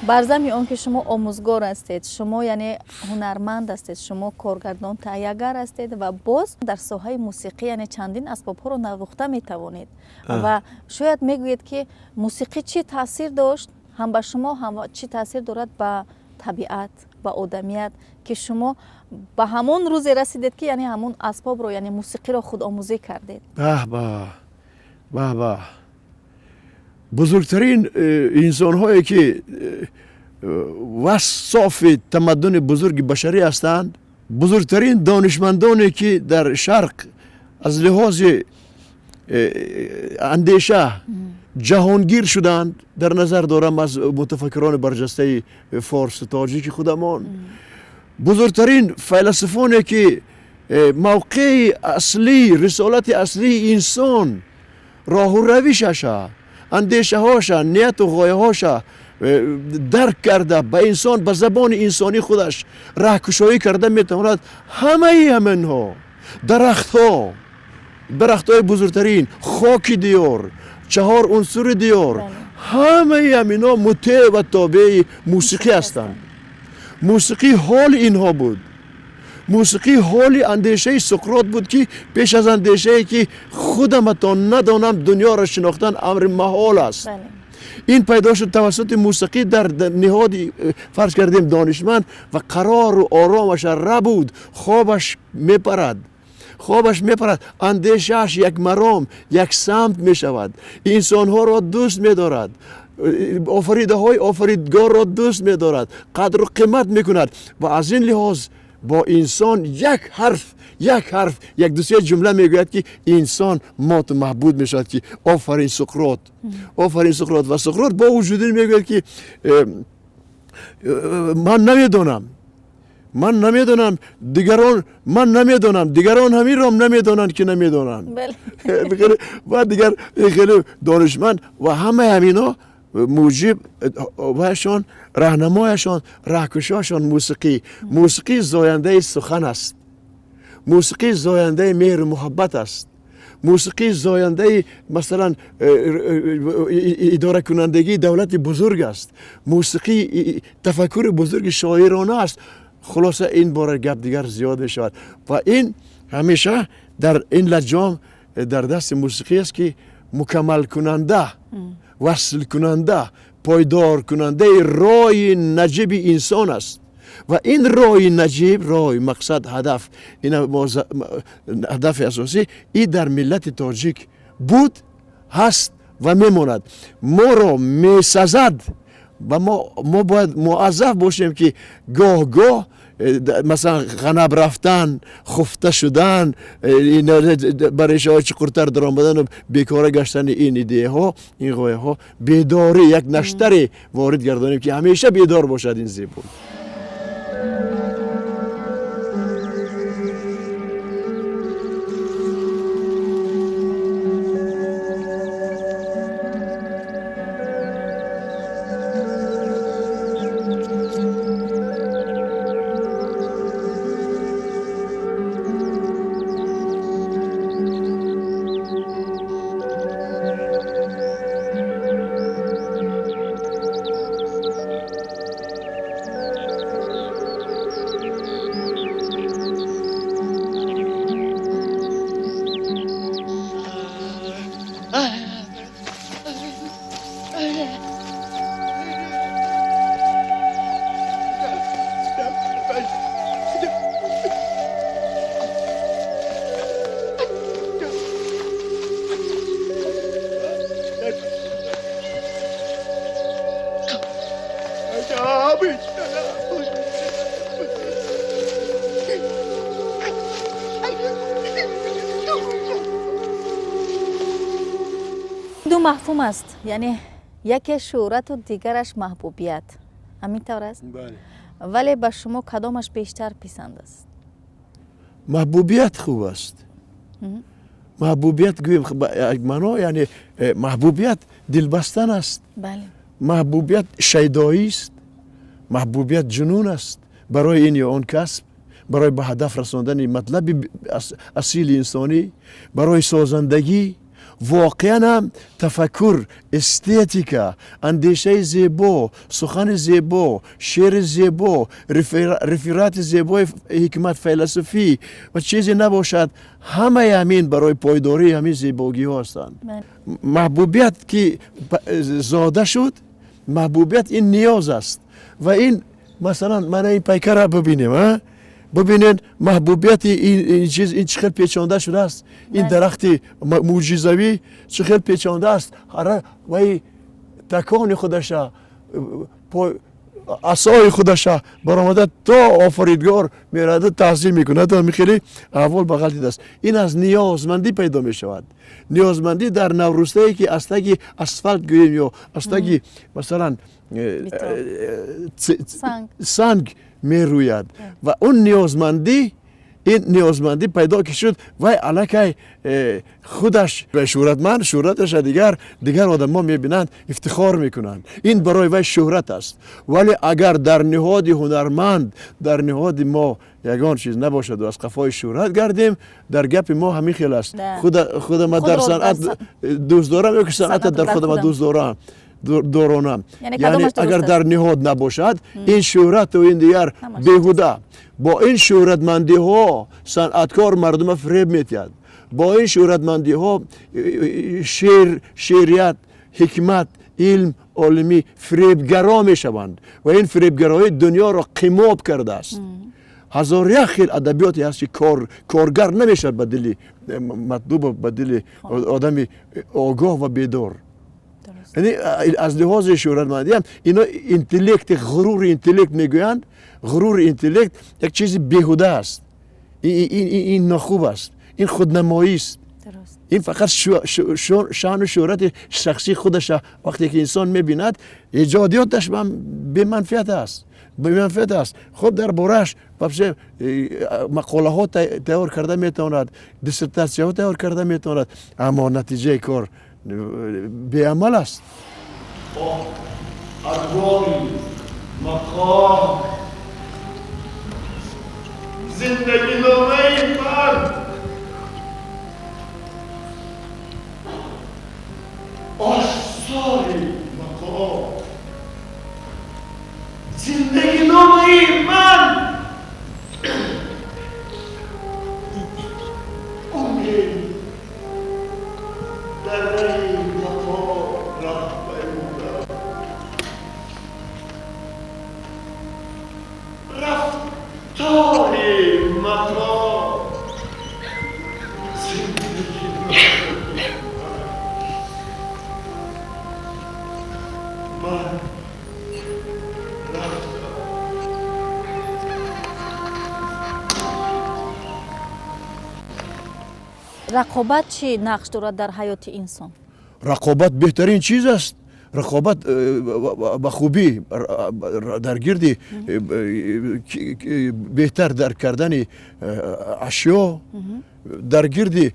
Speaker 2: Бар зами он ки шумо омӯзгор ҳастед, шумо яъне ҳунарманд ҳастед, шумо коргардон, таҳиягар ҳастед ва боз дар соҳаи мусиқӣ, яъне чандин асбобҳоро навохта метавонед. Ва шояд мегӯед, ки мусиқӣ чӣ таъсир дошт ҳам ба шумо, ҳам чӣ таъсир дорад ба табиат, ба одамият, ки шумо ба ҳамон рӯзе расидед, ки яъне ҳамон асбобро, яъне мусиқиро худомӯзӣ кардед?
Speaker 4: Баҳ ба, баҳ ба! Бузургтарин инсонҳое, ки вассофи тамаддуни бузурги башарӣ ҳастанд, бузургтарин донишмандоне, ки дар шарқ аз лиҳози андеша ҷаҳонгир шуданд, дар назар дорам аз мутафаккирони барҷастаи форсу тоҷики худамон, бузургтарин файласуфоне, ки мавқеи аслӣ, рисолати аслии инсон, роҳу равишаша, андешаҳоша, нияту ғояҳоша дарк карда, ба инсон ба забони инсонӣ худаш раҳкушоӣ карда метавонад, ҳамаи ҳаминҳо, дарахтҳо, дарахтҳои бузургтарин, хоки диёр, чаҳор унсури диёр, ҳамаи ҳаминҳо мутеъ ва тобеи мусиқӣ ҳастанд. Мусиқӣ ҳоли инҳо буд. Мусиқӣ ҳоли андешаи Суқрот буд, ки пеш аз андешае, ки худаматон надонам, дунёро шинохтан амри маҳол аст. Ин пайдо шуд тавассути мусиқӣ дар ниҳоди, фарз кардем, донишманд ва қарору оромаша рабуд, хобаш мепарад, хобаш мепарад, андешааш як маром, як самт мешавад, инсонҳоро дӯст медорад, офаридаҳои офаридгорро дӯст медорад, қадру қимат мекунад ва аз ин лиҳоз бо инсон як ҳарф, як ҳарф, як дусе ҷумла мегӯяд, ки инсон моту маҳбуд мешавад, ки офарин, Суқрот, офарин, Суқрот! Ва Суқрот бо вуҷуди мегӯяд, ки ман намедонам, ман намедонам, дигарон, ман намедонам, дигарон ҳаминро намедонанд, ки намедонанд. Ва дигар хеле донишманд ва ҳамаи ҳамино муҷиб ваяшон, раҳнамояшон, раҳкушошон мусиқӣ. Мусиқӣ зояндаи сухан аст, мусиқӣ зояндаи меҳру муҳаббат аст, мусиқӣ зояндаи, масалан, идоракунандагии давлати бузург аст, мусиқӣ тафаккури бузурги шоирона аст. Хулоса, ин бора гап дигар зиёд мешавад ва ин ҳамеша дар ин лаҷом дар дасти мусиқӣ аст, ки мукаммалкунанда, васлкунанда, пойдоркунандаи роҳи наҷиби инсон аст. Ва ин роҳи наҷиб, роҳи мақсад, ҳадаф, ин ҳадафи асосӣ и дар миллати тоҷик буд, ҳаст. ва мемонад. Моро месазад ва мо бояд муаззаф бошем, ки гоҳ-гоҳ масалан ғанаб рафтан, хуфта шудан, ба решаҳои чуқуртар даромадану бекора гаштани ин идеяҳо, ин ғояҳо, бедорӣ, як наштаре ворид гардонем, ки ҳамеша бедор бошад ин зебо.
Speaker 2: Ду мафҳум аст, яъне яке шӯҳрату дигараш маҳбубият. Ҳамин тавр аст? Вале ба шумо кадомаш бештар писанд аст?
Speaker 4: Маҳбубият хуб аст. Маҳбубият гӯем маъно, яъне маҳбубият дилбастан аст, маҳбубият шайдоист, маҳбубият ҷунун аст барои ин ё он касб, барои ба ҳадаф расондани матлаби асили инсонӣ, барои созандагӣ. Воқеан ҳам тафаккур, эстетика, андешаи зебо, сухани зебо, шеъри зебо, реферати зебои ҳикмат, файласуфӣ ва чизе набошад, ҳамаи ҳамин барои пойдории ҳамин зебогиҳо ҳастанд. Маҳбубият ки зода шуд, маҳбубият ин ниёз аст. Ва ин масалан мана ин пайкара бибинем, бибинед маҳбубияти ин чиз, ин чӣ хел печонда шудааст, ин дарахти мӯъҷизавӣ чӣ хел печонда аст, вай такони худаша, асои худаша баромада то офаридгор мерада таъзим мекунад. Ҳамин хеле аҳвол ба ғалт дидааст. Ин аз ниёзмандӣ пайдо мешавад. Ниёзмандӣ дар наврӯстае ки аз таги асфалт гӯем ё аз таги масалан санг мерӯяд ва он ниёзмандӣ, ин ниёзмандӣ пайдо ки шуд, вай аллакай худаш шӯҳратманд, шӯҳраташа дигар одамҳо мебинанд, ифтихор мекунанд. Ин барои вай шӯҳрат аст. Вале агар дар ниҳоди ҳунарманд, дар ниҳоди мо ягон чиз набошаду аз қафои шӯҳрат гардем, дар гапи мо ҳамин хел аст. Худа ма дар санъат дӯст дорам ё ки санъата дар худа ма дӯст дорам доронам. Яъне агар дар ниҳод набошад, ин шӯҳрату ин дигар беҳуда. Бо ин шӯҳратмандиҳо санъаткор мардума фиреб метиҳад. Бо ин шӯҳратмандиҳо шеър, шеърият, ҳикмат, илм, олимӣ фиребгаро мешаванд ва ин фиребгароӣ дунёро қимоб кардааст. Ҳазор як хел адабиёте ҳаст, ки коргар намешавад ба дили матлуба, ба дили одами огоҳ ва бедор. Яъне аз лиҳози шӯҳратмандиам ино интеллекти, ғурури интеллект мегӯянд. Ғурури интеллект як чизи беҳуда аст. Ин нохуб аст, ин худнамоист. Ин фақат шаъну шӯҳрати шахсии худаша вақте ки инсон мебинад, эҷодиёташ беманфиат аст, беманфиат аст. Хуб, дар борааш вообще мақолаҳо тайёр карда метавонад, диссертатсияҳо тайёр карда метавонад, аммо натиҷаи кор беамал аст.
Speaker 3: Адвори мақом зиндагиномаи ман осори мақом зиндагиномаи ман умре дар раи мақом роҳ паймудам, рафтори мақом зиндагиномаи ман. Ман рафтам.
Speaker 2: Рақобат чӣ нақш дорад дар ҳаёти инсон?
Speaker 4: Рақобат беҳтарин чиз аст. Рақобат ба хубӣ дар гирди беҳтар дарк кардани ашё, дар гирди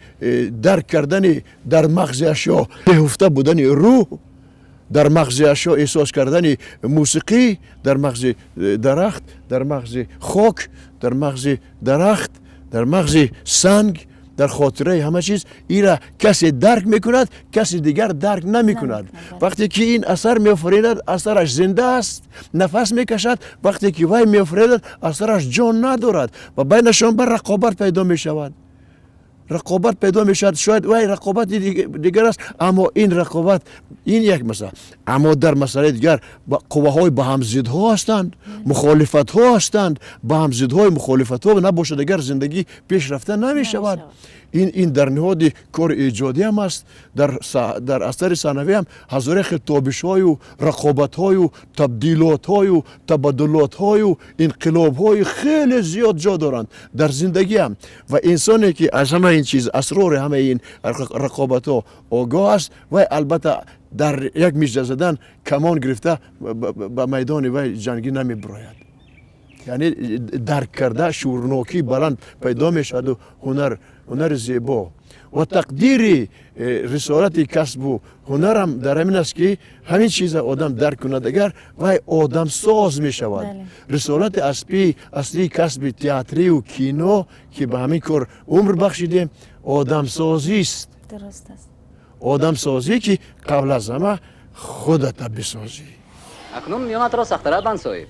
Speaker 4: дарк кардани дар мағзи ашё беҳуфта будани рӯҳ, дар мағзи ашё эҳсос кардани мусиқӣ, дар мағзи дарахт, дар мағзи хок, дар мағзи дарахт, дар мағзи санг, дар хотираи ҳама чиз. Ира касе дарк мекунад, касе дигар дарк намекунад. Вақте ки ин асар меофаринад, асараш зинда аст, нафас мекашад. Вақте ки вай меофаринад, асараш ҷон надорад ва байнашон бар рақобат пайдо мешавад. Рақобат пайдо мешавад. Шояд вай рақобати дигар аст, аммо ин рақобат, ин як масъала. Аммо дар масъалаи дигар қувваҳои ба ҳам зидҳо ҳастанд, мухолифатҳо ҳастанд. Ба ҳам зидҳои мухолифатҳо набошад, агар зиндагӣ пеш рафта намешавад. Ин дар ниҳоди кори эҷодӣ ҳам аст, дар асари санавӣ ҳам ҳазоре хел тобишҳою рақобатҳою табдилотҳою табаддулотҳою инқилобҳои хеле зиёд ҷо доранд дар зиндагӣ ҳам. Ва инсоне ки аз ҳама ин чиз, асрори ҳамаи ин рақобатҳо огоҳ аст, вай албатта дар як мижа задан камон гирифта ба майдони вай ҷангӣ намебирояд. Яъне дарк карда, шуурнокӣ баланд пайдо мешаваду ҳунари зебо ва тақдири рисолати касбу ҳунарам дар ҳамин аст, ки ҳамин чиза одам дарк кунад, агар вай одамсоз мешавад. Рисолати аслии касби театрию кино, ки ба ҳамин кор умр бахшидем, одамсозист. Одамсозӣ, ки қабл аз ҳама худата бисозӣ.
Speaker 5: Акнун миёнатро сахттара банд, соҳиб.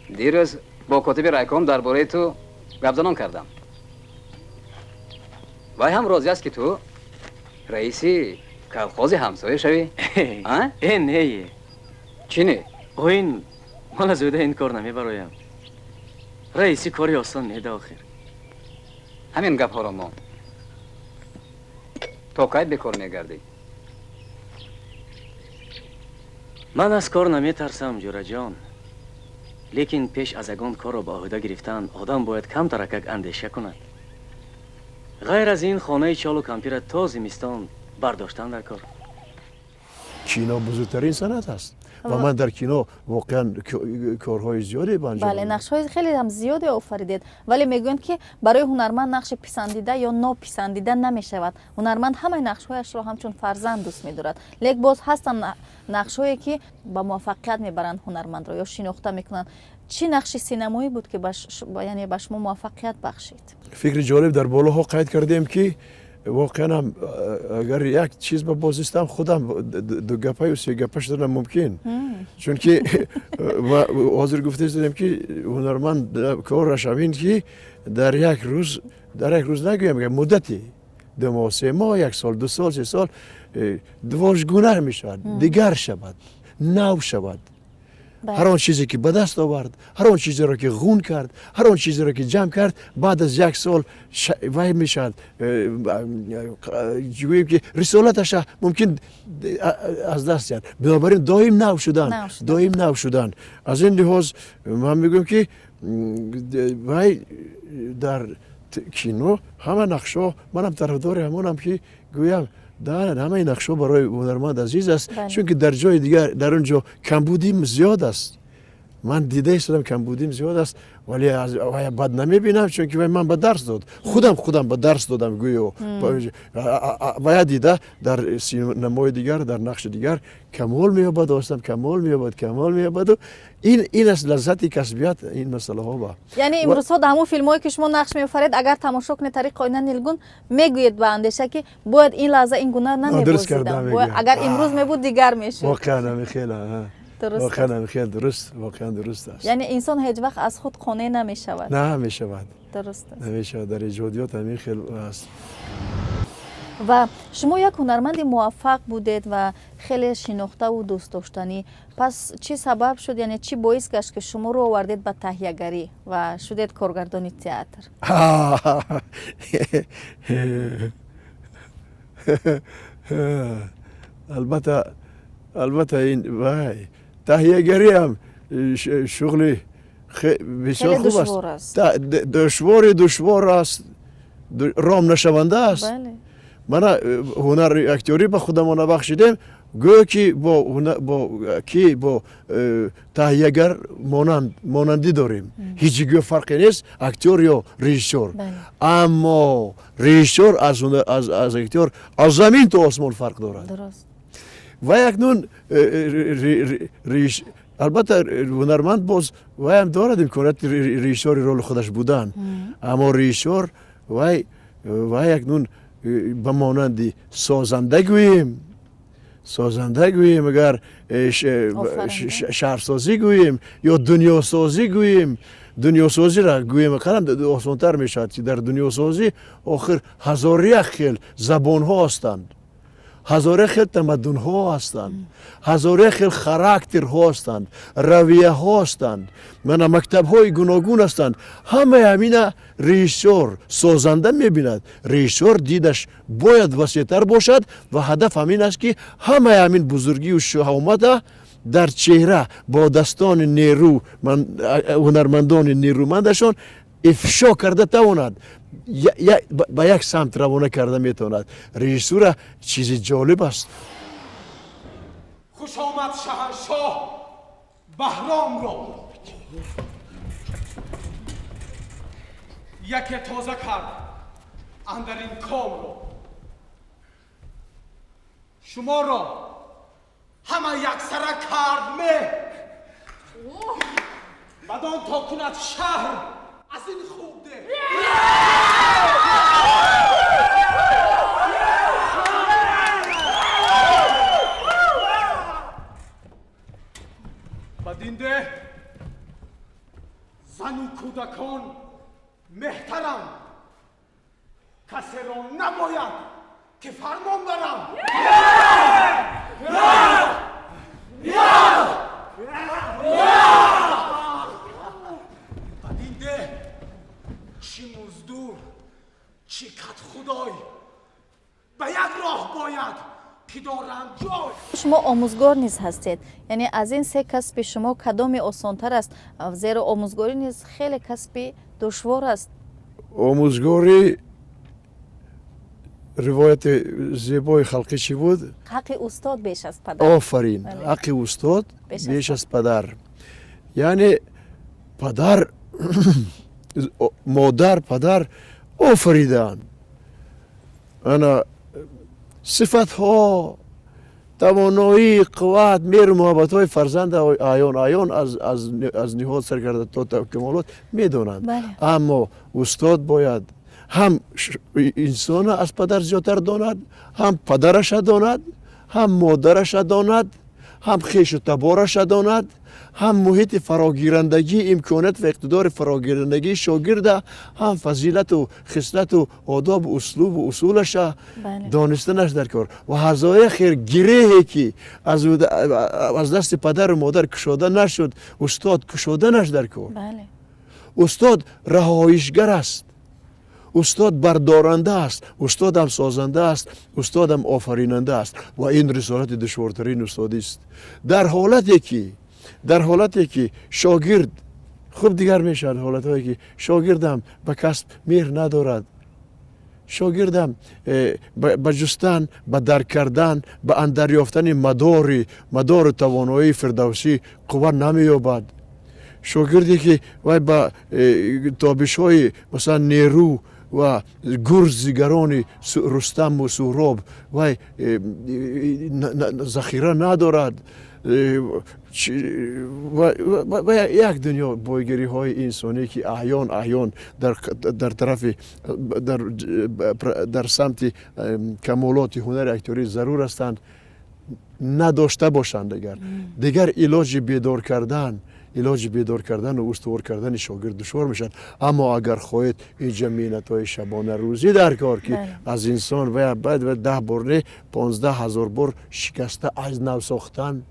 Speaker 5: Дирӯз бо котиби райком дар бораи ту гапзанон кардам. Вай ҳам розӣ аст, ки ту раиси колхози ҳамсоя шавӣ.
Speaker 6: Э, не.
Speaker 5: Чӣ не?
Speaker 6: Оин, ман аз ӯда ин кор намебароям. Раиси кори осон неда охир.
Speaker 5: Ҳамин гапҳоро мон. То кай бекор мегардӣ?
Speaker 6: Ман аз кор наметарсам, ҷураҷон, лекин пеш аз ягон корро ба ӯҳда гирифтан одам бояд камтаракак андеша кунад. Ғайр аз ин, хонаи чолу кампира то зимистон бардоштан дар кор.
Speaker 4: Кино бузургтарин санъат аст ва ман дар кино воқеан корҳои зиёде ба анҷом.
Speaker 2: Бале, нақшҳои хеле ҳам зиёде офаридед, вале мегӯянд, ки барои ҳунарманд нақши писандида ё нописандида намешавад. Ҳунарманд ҳамаи нақшҳояшро ҳамчун фарзанд дӯст медорад, лек боз ҳастанд нақшҳое, ки ба муваффақият мебаранд ҳунармандро ё шинохта мекунанд. Чӣ нақши синамоӣ буд, ки яъне ба шумо муваффақият бахшид?
Speaker 4: Фикри ҷолиб дар болоҳо қайд кардем, ки воқеан ҳам агар як чиз ба бозистам, худам дугапаю сегапа шуданам мумкин, чунки ҳозир гуфта истодем, ки ҳунарманд кораш ҳамин, ки дар як рӯз нагӯям, муддати 2 моҳ, 3 моҳ, як сол, 2 сол, 3 сол дувожгуна мешавад, дигар шавад, нав шавад. Ҳар он чизе ки ба даст овард, ҳар он чизеро ки ғун кард, ҳар он чизеро ки ҷамъ кард, баъд аз як сол вай мешавад, гӯем ки рисолаташа мумкин аз даст диҳад. Бинобар ин доим нав шудан, доим нав шудан. Аз ин лиҳоз ман мегӯям, ки вай дар кино ҳама нақшҳо, манам тарафдори ҳамонам, ки гӯям, ҳамаи нақшҳо барои ҳунарманд азиз аст, чунки дар ҷои дигар, дар он ҷо камбудим зиёд аст. Ман дида истодам, камбудим зиёд аст, вале бад намебинам, чунки вай ман ба дарс дод, худам ба дарс додам гӯё. Вая дида, дар синамои дигар, дар нақши дигар камол меёбад, остам камол меёбад, камол меёбаду ин аст лаззати касбият, ин масъалаҳо ба.
Speaker 2: Яъне имрӯзҳо дар ҳамон филмҳое, ки шумо нақш меофаред, агар тамошо кунед тариқи оина нилгун, мегӯед ба андеша, ки бояд ин лаҳза ин гуна намебозидам, агар имрӯз мебуд, дигар мешуд?
Speaker 4: Воқеан ҳамин. Воқеан ҳамин хел дуруст, воқеан дуруст аст.
Speaker 2: Яъне инсон ҳеҷ вақт аз худ қонеъ намешавад?
Speaker 4: Намешавад.
Speaker 2: Дуруст аст.
Speaker 4: Намешавад, дар эҷодиёт ҳамин хел аст.
Speaker 2: Ва шумо як ҳунарманди муваффақ будед ва хеле шинохтаву дӯстдоштанӣ. Пас чӣ сабаб шуд, яъне чӣ боис гашт, ки шумо рӯ овардед ба таҳиягарӣ ва шудед коргардони театр?
Speaker 4: Албатта. Албатта, ин вай таҳиягариам шуғли бисёр хуб аст, душвори душвор аст, ром нашаванда аст. Мана ҳунари актёрӣ ба худамон бахшидем, гӯё ки ки бо таҳиягар монандӣ дорем. Ҳеҷ гӯё фарқе нест актёр ё режиссёр, аммо режиссёр аз актёр аз замин то осмон фарқ дорад. Ва акнун албатта, ҳунарманд боз вайам дорад имконияти режиссёри роли худаш будан, аммо режиссёр вай акнун ба монанди созанда гӯем, агар шаҳрсозӣ гӯем ё дунёсозӣ гӯем, дунёсозиро гӯем, қалам осонтар мешавад, ки дар дунёсозӣ охир ҳазоряк хел забонҳо ҳастанд, ҳазоряк хел тамаддунҳо ҳастанд, ҳазоряк хел характерҳо ҳастанд, равияҳо ҳастанд, мана мактабҳои гуногун ҳастанд. Ҳамаи ҳамина режиссёр созанда мебинад. Режиссёр дидаш бояд васеътар бошад ва ҳадаф ҳамин аст, ки ҳамаи ҳамин бузургию шаҳомата дар чеҳра бо дастони нерӯ ҳунармандони нерӯмандашон ифшо карда тавонад, ба як самт равона карда метавонад. Режиссура чизи ҷолиб аст.
Speaker 7: Хуш омад шаҳаншоҳ Баҳромро, яке тоза кард андар ин комро, шуморо ҳама яксара кард меҳр, бадон то кунад шаҳр аз ин хуб деҳ. Бадин деҳ зану кӯдакон меҳтарам, касеро набояд ки фармон барам. Бадин деҳ чӣ муздур, чӣ кадхудой, ба як роҳ бояд ки доранд ҷой.
Speaker 2: Шумо омӯзгор низ ҳастед, яъне аз ин се касби шумо кадоме осонтар аст? Зеро омӯзгорӣ низ хеле касби душвор аст.
Speaker 4: Омӯзгорӣ, ривояти зебои халқӣ чӣ буд?
Speaker 2: Ҳаққи устод беш аз падар.
Speaker 4: Офарин, ҳаққи устод беш аз падар. Яъне падар, модар, падар офаридаанд ана сифатҳо, тавоноӣ, қувват, меҳру муҳаббатҳои фарзанда аён аён аз ниҳод сар карда то камолот медонанд. Аммо устод бояд ҳам инсона аз падар зиёдтар донад, ҳам падараша донад, ҳам модараша донад, ҳам хешу табораша донад, ҳам муҳити фарогирандагӣ, имконият ва иқтидори фарогирандагии шогирда, ҳам фазилату хислату одобу услубу усулаша донистанаш дар кор. Ва ҳазоя хел гиреҳе ки аз дасти падару модар кушода нашуд, устод кушоданаш дар кор. Устод раҳоишгар аст, устод бардоранда аст, устодам созанда аст, устодам офаринанда аст. Ва ин рисолати душвортарин устодист. Дар ҳолате ки шогирд хуб дигар мешавад, ҳолатҳое ки шогирдам ба касб меҳр надорад, шогирдам ба ҷустан, ба дарк кардан, ба андарёфтани мадору тавоноии фирдавсӣ қувва намеёбад, шогирде ки вай ба тобишҳои, масалан, нерӯ ва гурзигарони Рустаму Суҳроб вай захира надорад, ва як дунё бойгириҳои инсонӣ, ки аҳён аҳён дар тарафи дар самти камолоти ҳунари актёрӣ зарур ҳастанд, надошта бошанд, дигар илоҷи бедор кардану устувор кардани шогирд душвор мешавад. Аммо агар хоҳед, инҷа меҳнатҳои шабонарӯзӣ дар кор, ки аз инсон баъд 10 бор не, 15 000 бор шикаста аз нав сохтан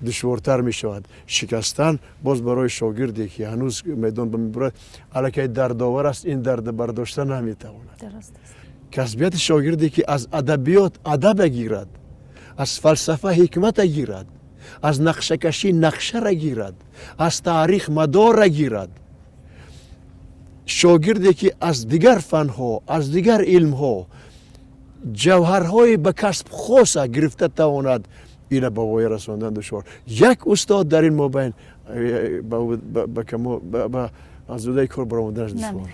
Speaker 4: душвортар мешавад. Шикастан боз барои шогирде ки ҳанӯз майдон ба мебурад, аллакай дардовар аст, ин дарда бардошта наметавонад. Касбияти шогирде ки аз адабиёт адаб гирад, Аз фалсафа ҳикмата гирад, аз нақшакашӣ нақшара гирад, аз таърих мадора гирад. Шогирде ки аз дигар фанҳо, аз дигар илмҳо ҷавҳарҳои ба касб хоса гирифта тавонад, ина ба воя расондан душвор. Як устод дар ин мобайн аз уҳдаи кор баромаданаш душвор.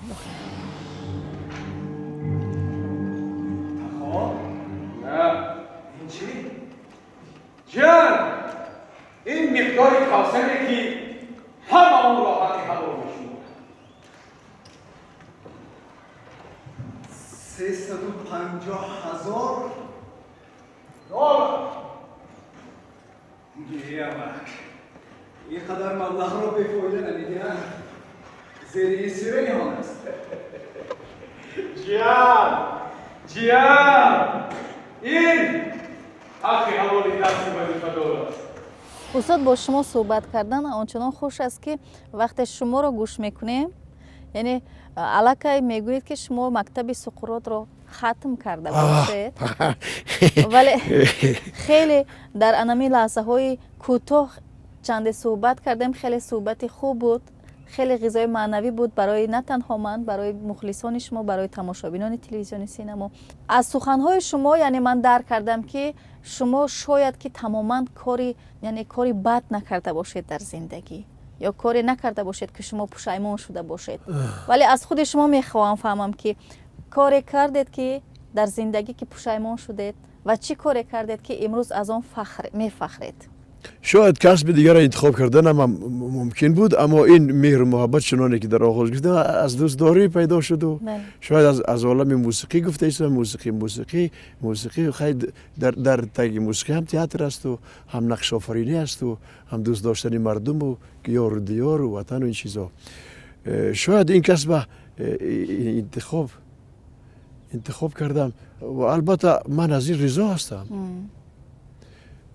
Speaker 7: Ин чӣ? Ҷан, ин миқдори кавсаре ки ҳама онро ҳаққи ҳалол мешуморад.
Speaker 3: 350,000
Speaker 7: доллар.
Speaker 3: Ямак, ин қадар маблағро бефоида намедиҳанд. Зери ин сира ниҳон аст.
Speaker 7: Ҷиан, ҷиан, ин ҳаққи ҳалоли дасти вазифадор аст.
Speaker 2: Устод, бо шумо суҳбат кардан ончунон хуш аст, ки вақте шуморо гӯш мекунем, яъне аллакай мегӯед, ки шумо мактаби Суқротро хатм карда бошед, вале хеле дар анами лаҳзаҳои кӯтоҳ чанде суҳбат кардем. Хеле суҳбати хуб буд, хеле ғизои маънавӣ буд барои на танҳо ман, барои мухлисони шумо, барои тамошобинони телевизиони Синамо. Аз суханҳои шумо, яъне, ман дарк кардам, ки шумо шояд ки тамоман кори, яъне кори бад накарда бошед дар зиндагӣ ё коре накарда бошед, ки шумо пушаймон шуда бошед. Вале аз худи шумо мехоҳам фаҳмам, ки коре кардед, ки дар зиндагӣ ки пушаймон шудед, ва чӣ коре кардед, ки имрӯз аз он мефахред?
Speaker 4: Шояд касби дигарро интихоб карданам ҳам мумкин буд, аммо ин меҳру муҳаббат, чуноне ки дар оғоз гуфтам, аз дӯстдорӣ пайдо шуду шояд аз олами мусиқӣ гуфта истодам. Мусиқӣ хай, дар таги мусиқӣ ҳам театр асту, ҳам нақшофаринӣ асту, ҳам дӯст доштани мардуму ёру диёру ватану ин чизо. Шояд ин касба интихоб кардам ва албатта ман аз ин ризо ҳастам,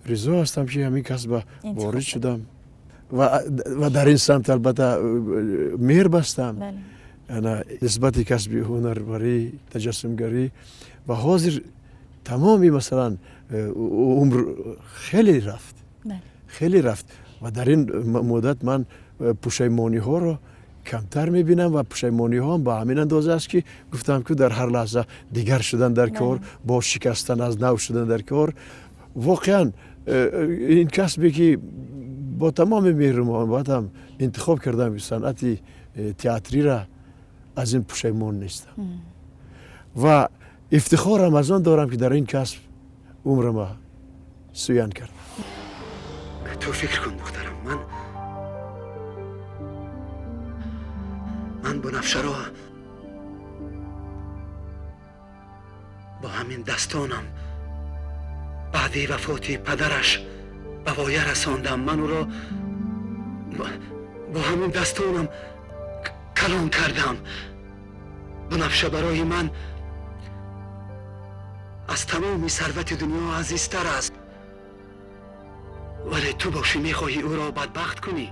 Speaker 4: ризо ҳастам, ки ҳамин касба ворид шудам ва дар ин самт албатта меҳр бастам нисбати касби ҳунарварӣ, таҷассумгарӣ. Ва ҳозир тамоми, масалан, умр хеле рафт, хеле рафт ва дар ин муддат ман пушаймониҳоро камтар мебинам ва пушаймониҳоам ба ҳамин андоза аст, ки гуфтам, ки дар ҳар лаҳза дигар шудан дар кор, бо шикастан аз нав шудан дар кор. Воқеан ин касбе ки бо тамоми меҳру муҳаббатам интихоб кардам, санъати театрира, аз ин пушаймон нестам ва ифтихорам аз он дорам, ки дар ин касб умрама суян кардам.
Speaker 3: Ту фикр кун, духтарам. Ман Бунафшаро бо ҳамин дастонам баъди вафоти падараш ба воя расондам. Ман ӯро бо ҳамин дастонам калон кардам. Бунафша барои ман аз тамоми сарвати дунё азизтар аст, вале ту бошӣ мехоҳӣ ӯро бадбахт кунӣ.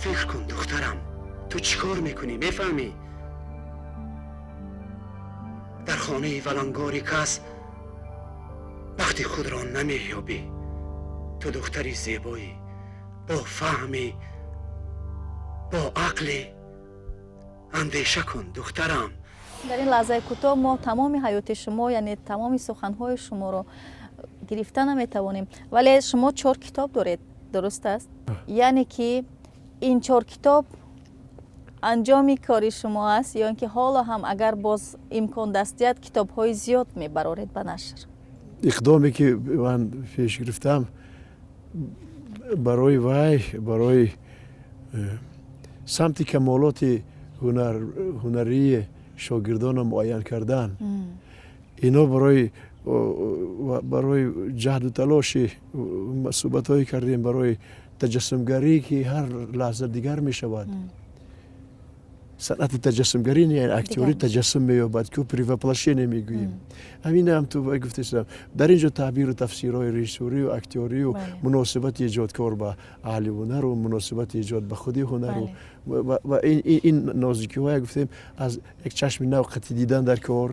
Speaker 3: Фикр кун, духтарам, ту чӣ кор мекунӣ, мефаҳмӣ? Дар хонаи валангори кас бахти худро намеёбӣ. Ту духтари зебоӣ, бо фаҳмӣ, бо ақлӣ. Андеша кун, духтарам.
Speaker 2: Дар ин лаҳзаи кӯтоҳ мо тамоми ҳаёти шумо, яъне тамоми суханҳои шуморо гирифта наметавонем, вале шумо чор китоб доред, дуруст аст? Яъне ки ин чор китоб анҷоми кори шумо аст ё ин ки ҳоло ҳам, агар боз имкон даст диҳад, китобҳои зиёд мебароред ба нашр?
Speaker 4: Иқдоме ки ман пеш гирифтам барои вай, барои самти камолоти ҳунарии шогирдонро муайян кардан, ино барои ҷаҳду талоши суҳбатҳое кардем барои таҷассумгарӣ, ки ҳар лаҳза дигар мешавад. Санъати таҷассумгарӣ не, актёрӣ таҷассум меёбад, ку перевоплощение мегӯем. Ҳаминам ту гуфтесам, дар ин ҷо таъбиру тафсирҳои режиссурию актёрию, муносибати эҷодкор ба аҳли ҳунару, муносибати эҷод ба худи ҳунару ва ин нозикиҳое гуфтем, аз як чашми нав қатъи дидан дар кор,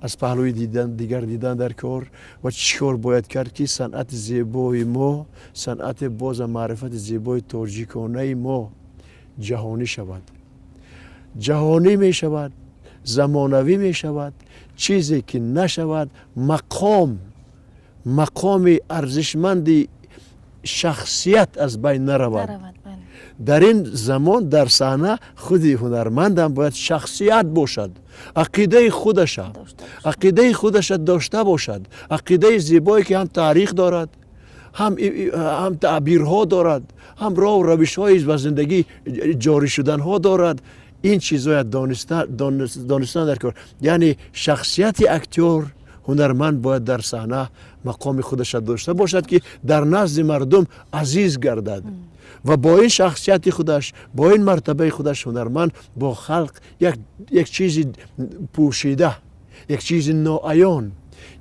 Speaker 4: аз паҳлӯи дигар дидан дар кор ва чӣ кор бояд кард ки санъати зебои мо, санъати боза маърифати зебои тоҷиконаи мо ҷаҳонӣ шавад. Ҷаҳонӣ мешавад, замонавӣ мешавад, чизе ки нашавад, мақоми арзишманди шахсият аз байн наравад. Дар ин замон дар саҳна худи ҳунармандам бояд шахсият бошад, ақидаи худаша дошта бошад, ақидаи зебое ки ҳам таърих дорад, ҳам таъбирҳо дорад, ҳам роҳу равишҳои ба зиндагӣ ҷорӣ шуданҳо дорад. Ин чизоя донистан дар кор. Яъне шахсияти актёр, ҳунарманд бояд дар саҳна мақоми худаша дошта бошад, ки дар назди мардум азиз гардад ва бо ин шахсияти худаш, бо ин мартабаи худаш ҳунарманд бо халқ як чизи пӯшида, як чизи ноаён,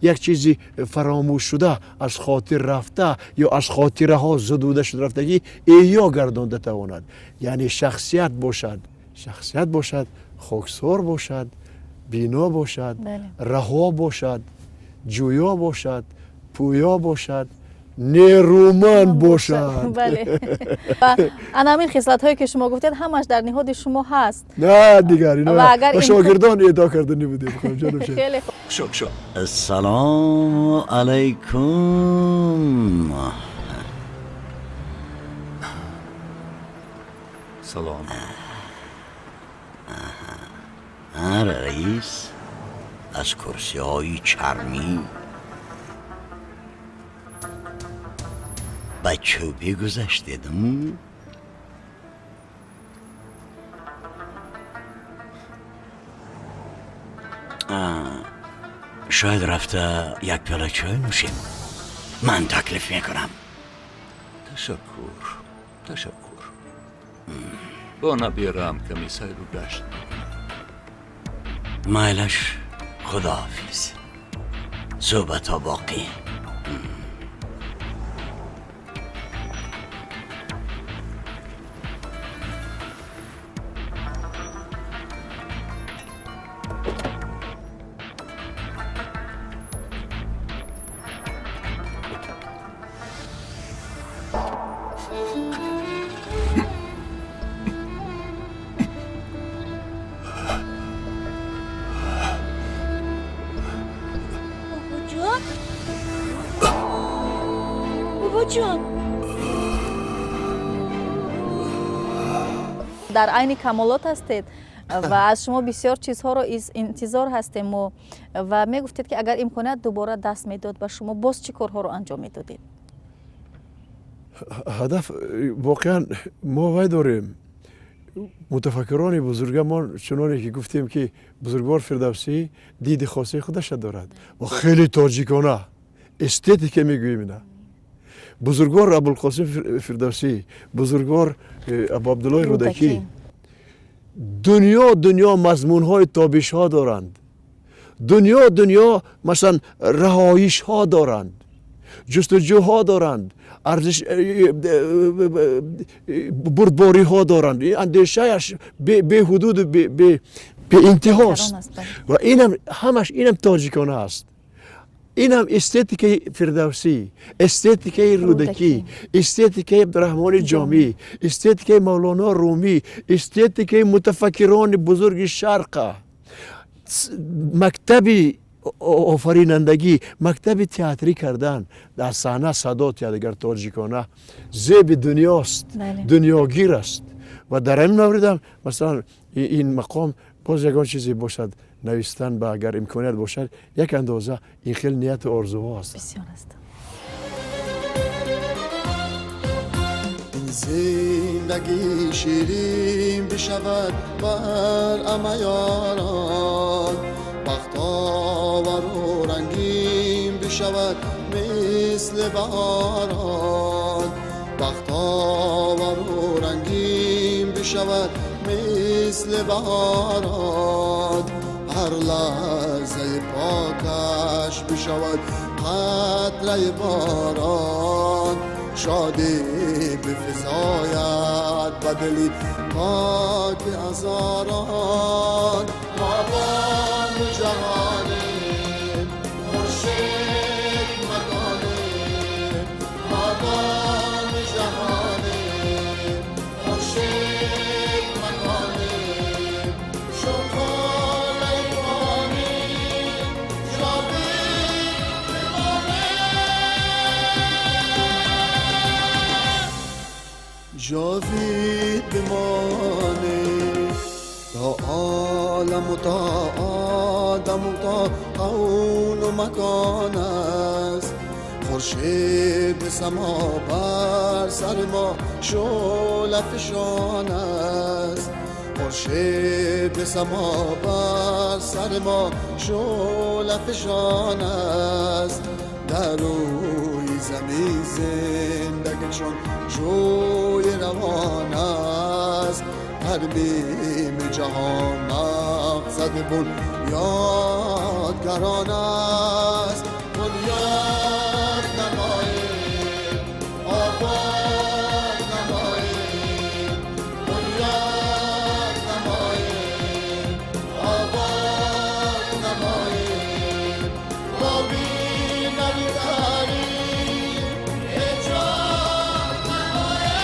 Speaker 4: як чизи фаромӯшшуда, аз хотир рафта ё аз хотираҳо зудуда шуда рафтагӣ эҳё гардонда тавонад. Яъне шахсият бошад, шахсият бошад, хоксор бошад, бино бошад, раҳо бошад, ҷӯё бошад, пӯё бошад, нерӯманд бошад.
Speaker 2: Ана ҳамин хислатҳое ки шумо гуфтед, ҳамаш дар ниҳоди шумо ҳаст.
Speaker 4: На, дигар ино ба шогирдон эдо карда набудем.
Speaker 2: Хеле хуб.
Speaker 8: Ассалому алайкум.
Speaker 9: Салом.
Speaker 8: Раис, аз курсиҳои чармӣ ба чӯбӣ гузаштедм? Шояд рафта як пиёла чой нӯшем. Ман таклиф мекунам.
Speaker 9: Ташаккур, ташаккур. Бо набираам ками сайру гашт мекунам.
Speaker 8: Майлаш, худоҳофиз. Суҳбатҳо боқӣ.
Speaker 2: Дар айни камолот ҳастед ва аз шумо бисёр чизҳоро интизор ҳастем ва мегуфтед ки агар имконият дубора даст медод ба шумо, боз чӣ корҳоро анҷом медодед?
Speaker 4: Ҳадаф воқеан мо вай дорем. Мутафаккирони бузургамон чуноне ки гуфтем ки бузургвор Фирдавсӣ диди хосаи худаша дорад ва хеле тоҷикона эстетика мегӯем ина. Бузургвор Абулқосим Фирдавсӣ, бузургвор Абу Абдуллои Рӯдакӣ дунё мазмунҳои тобишҳо доранд, дунё масалан раҳоишҳо доранд, ҷустуҷӯҳо доранд, арзиш бурдбориҳо доранд. Андешааш беҳудуду беинтиҳост ва инам ҳамаш инам тоҷикона аст. Инам эстетикаи Фирдавсӣ, эстетикаи Рӯдакӣ, эстетикаи Абдураҳмони Ҷомӣ, эстетикаи Мавлоно Румӣ, эстетикаи мутафаккирони бузурги Шарқа, мактаби офаринандагӣ, мактаби театрӣ кардан дар саҳна садо дигар тоҷикона зеби дунёст, дунёгир аст. Ва дар ҳамин мавридам масалан ин мақом боз ягон чизе бошад навистан ба агар имконият бошад, як андоза ин хел нияту орзуҳо ҳастанд.
Speaker 2: Бисёр аст.
Speaker 10: Ин зиндагӣ ширин бишавад бар ама ёрон, бахтовару рангин бишавад мисли баҳорон, бахтовару рангин бишавад мисли баҳорон. Ҳар лаҳзаи покаш бишавад қатраи борон, шодӣ бифизояд ба дили поки ҳазорон. Мо боми ҷаҳонем. جاوید بمانه تا عالم و تا آدم و تا کون و مکان است. خورشید به سما بر سر ما شعله فشان است. خورشید به سما بر سر ما شعله فشان است. در روی زمین زندگی چون جوی روان است. ترمیم جهان مقصد بنیادگران است. بنیاد نماییم، آباد نماییم، بنیاد نماییم، آباد نماییم، با بینوی تاریخ ایجاد نماییم.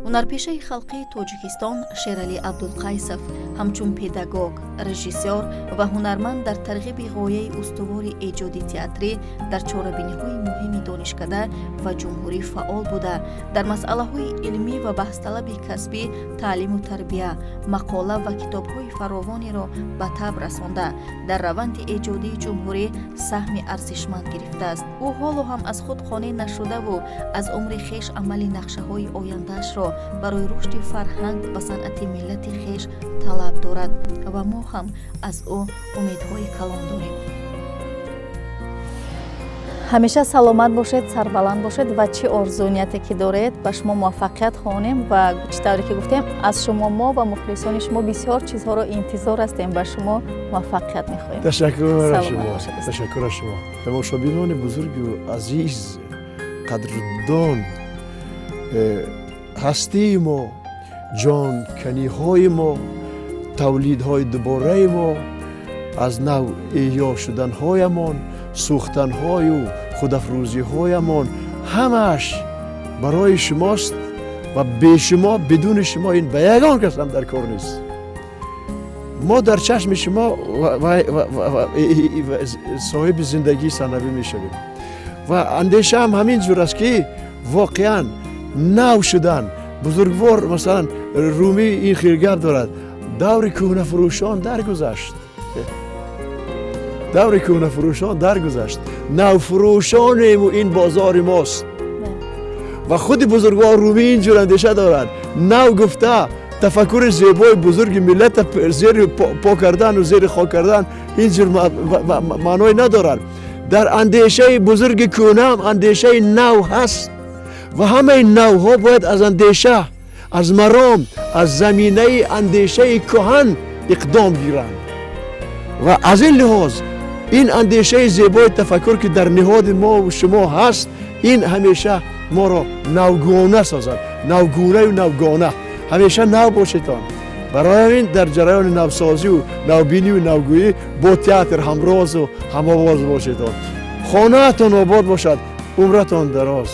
Speaker 1: Ҳунарпешаи халқии Тоҷикистон Шералӣ Абдулқайсов ҳамчун педагог, режиссёр ва ҳунарманд дар тарғиби ғояи устувори эҷоди театрӣ дар чорабиниҳои муҳими донишкада ва ҷумҳурӣ фаъол буда, дар масъалаҳои илмӣ ва баҳсталаби касбӣ, таълиму тарбия, мақола ва китобҳои фаровонеро ба таб расонда, дар раванди эҷодии ҷумҳурӣ саҳми арзишманд гирифтааст. Ӯ ҳоло ҳам аз худ қонеъ нашудаву аз умри хеш амали нақшаҳои ояндаашро барои рушди фарҳанг ва санъати миллати хеш талаб дорад ва мо ҳам аз ӯ умедҳои калон дорем.
Speaker 2: Ҳамеша саломат бошед, сарбаланд бошед ва чӣ орзу нияте ки доред, ба шумо муваффақият хоҳонем ва чӣ тавре ки гуфтем, аз шумо мо ва мухлисони шумо бисёр чизҳоро интизор ҳастем. Ба шумо муваффақият мехоҳем.
Speaker 4: Ташаккур аз шумо, ташаккур аз шумо. Тамошобинони бузургу азиз, қадрдон, ҳастии мо, ҷонканиҳои мо, тавлидҳои дубораи мо, аз нав эҳё шуданҳоямон, сӯхтанҳою худафрӯзиҳоямон ҳамааш барои шумост ва бе шумо, бидуни шумо ин ба ягон кас ҳам дар кор нест. Мо дар чашми шумо соҳиби зиндагии санавӣ мешавем ва андешаам ҳамин ҷур аст, ки воқеан нав шудан бузургвор, масалан, Румӣ ин хел гап дорад: даври кӯҳнафурӯшон даргузашт, даври кӯҳнафурӯшон даргузашт, навфурӯшонему ин бозори мост. Ва худи бузургвор Румӣ ин ҷур андеша дорад: нав гуфта тафаккури зебои бузурги миллата зери по кардану зери хок кардан ин ҷур маъное надорад. Дар андешаи бузурги кӯҳнаам андешаи нав ҳаст ва ҳамаи навҳо бояд аз андеша, аз маром, аз заминаи андешаи кӯҳан иқдом гиранд. Ва аз ин лиҳоз ин андешаи зебои тафаккур, ки дар ниҳоди мо шумо ҳаст, ин ҳамеша моро навгуна созад, навгунаю навгона. Ҳамеша нав бошедон. Барои ҳамин дар ҷараёни навсозию навбинию навгӯӣ бо театр ҳамрозу ҳамовоз бошедон. Хонаатон обод бошад, умратон дароз.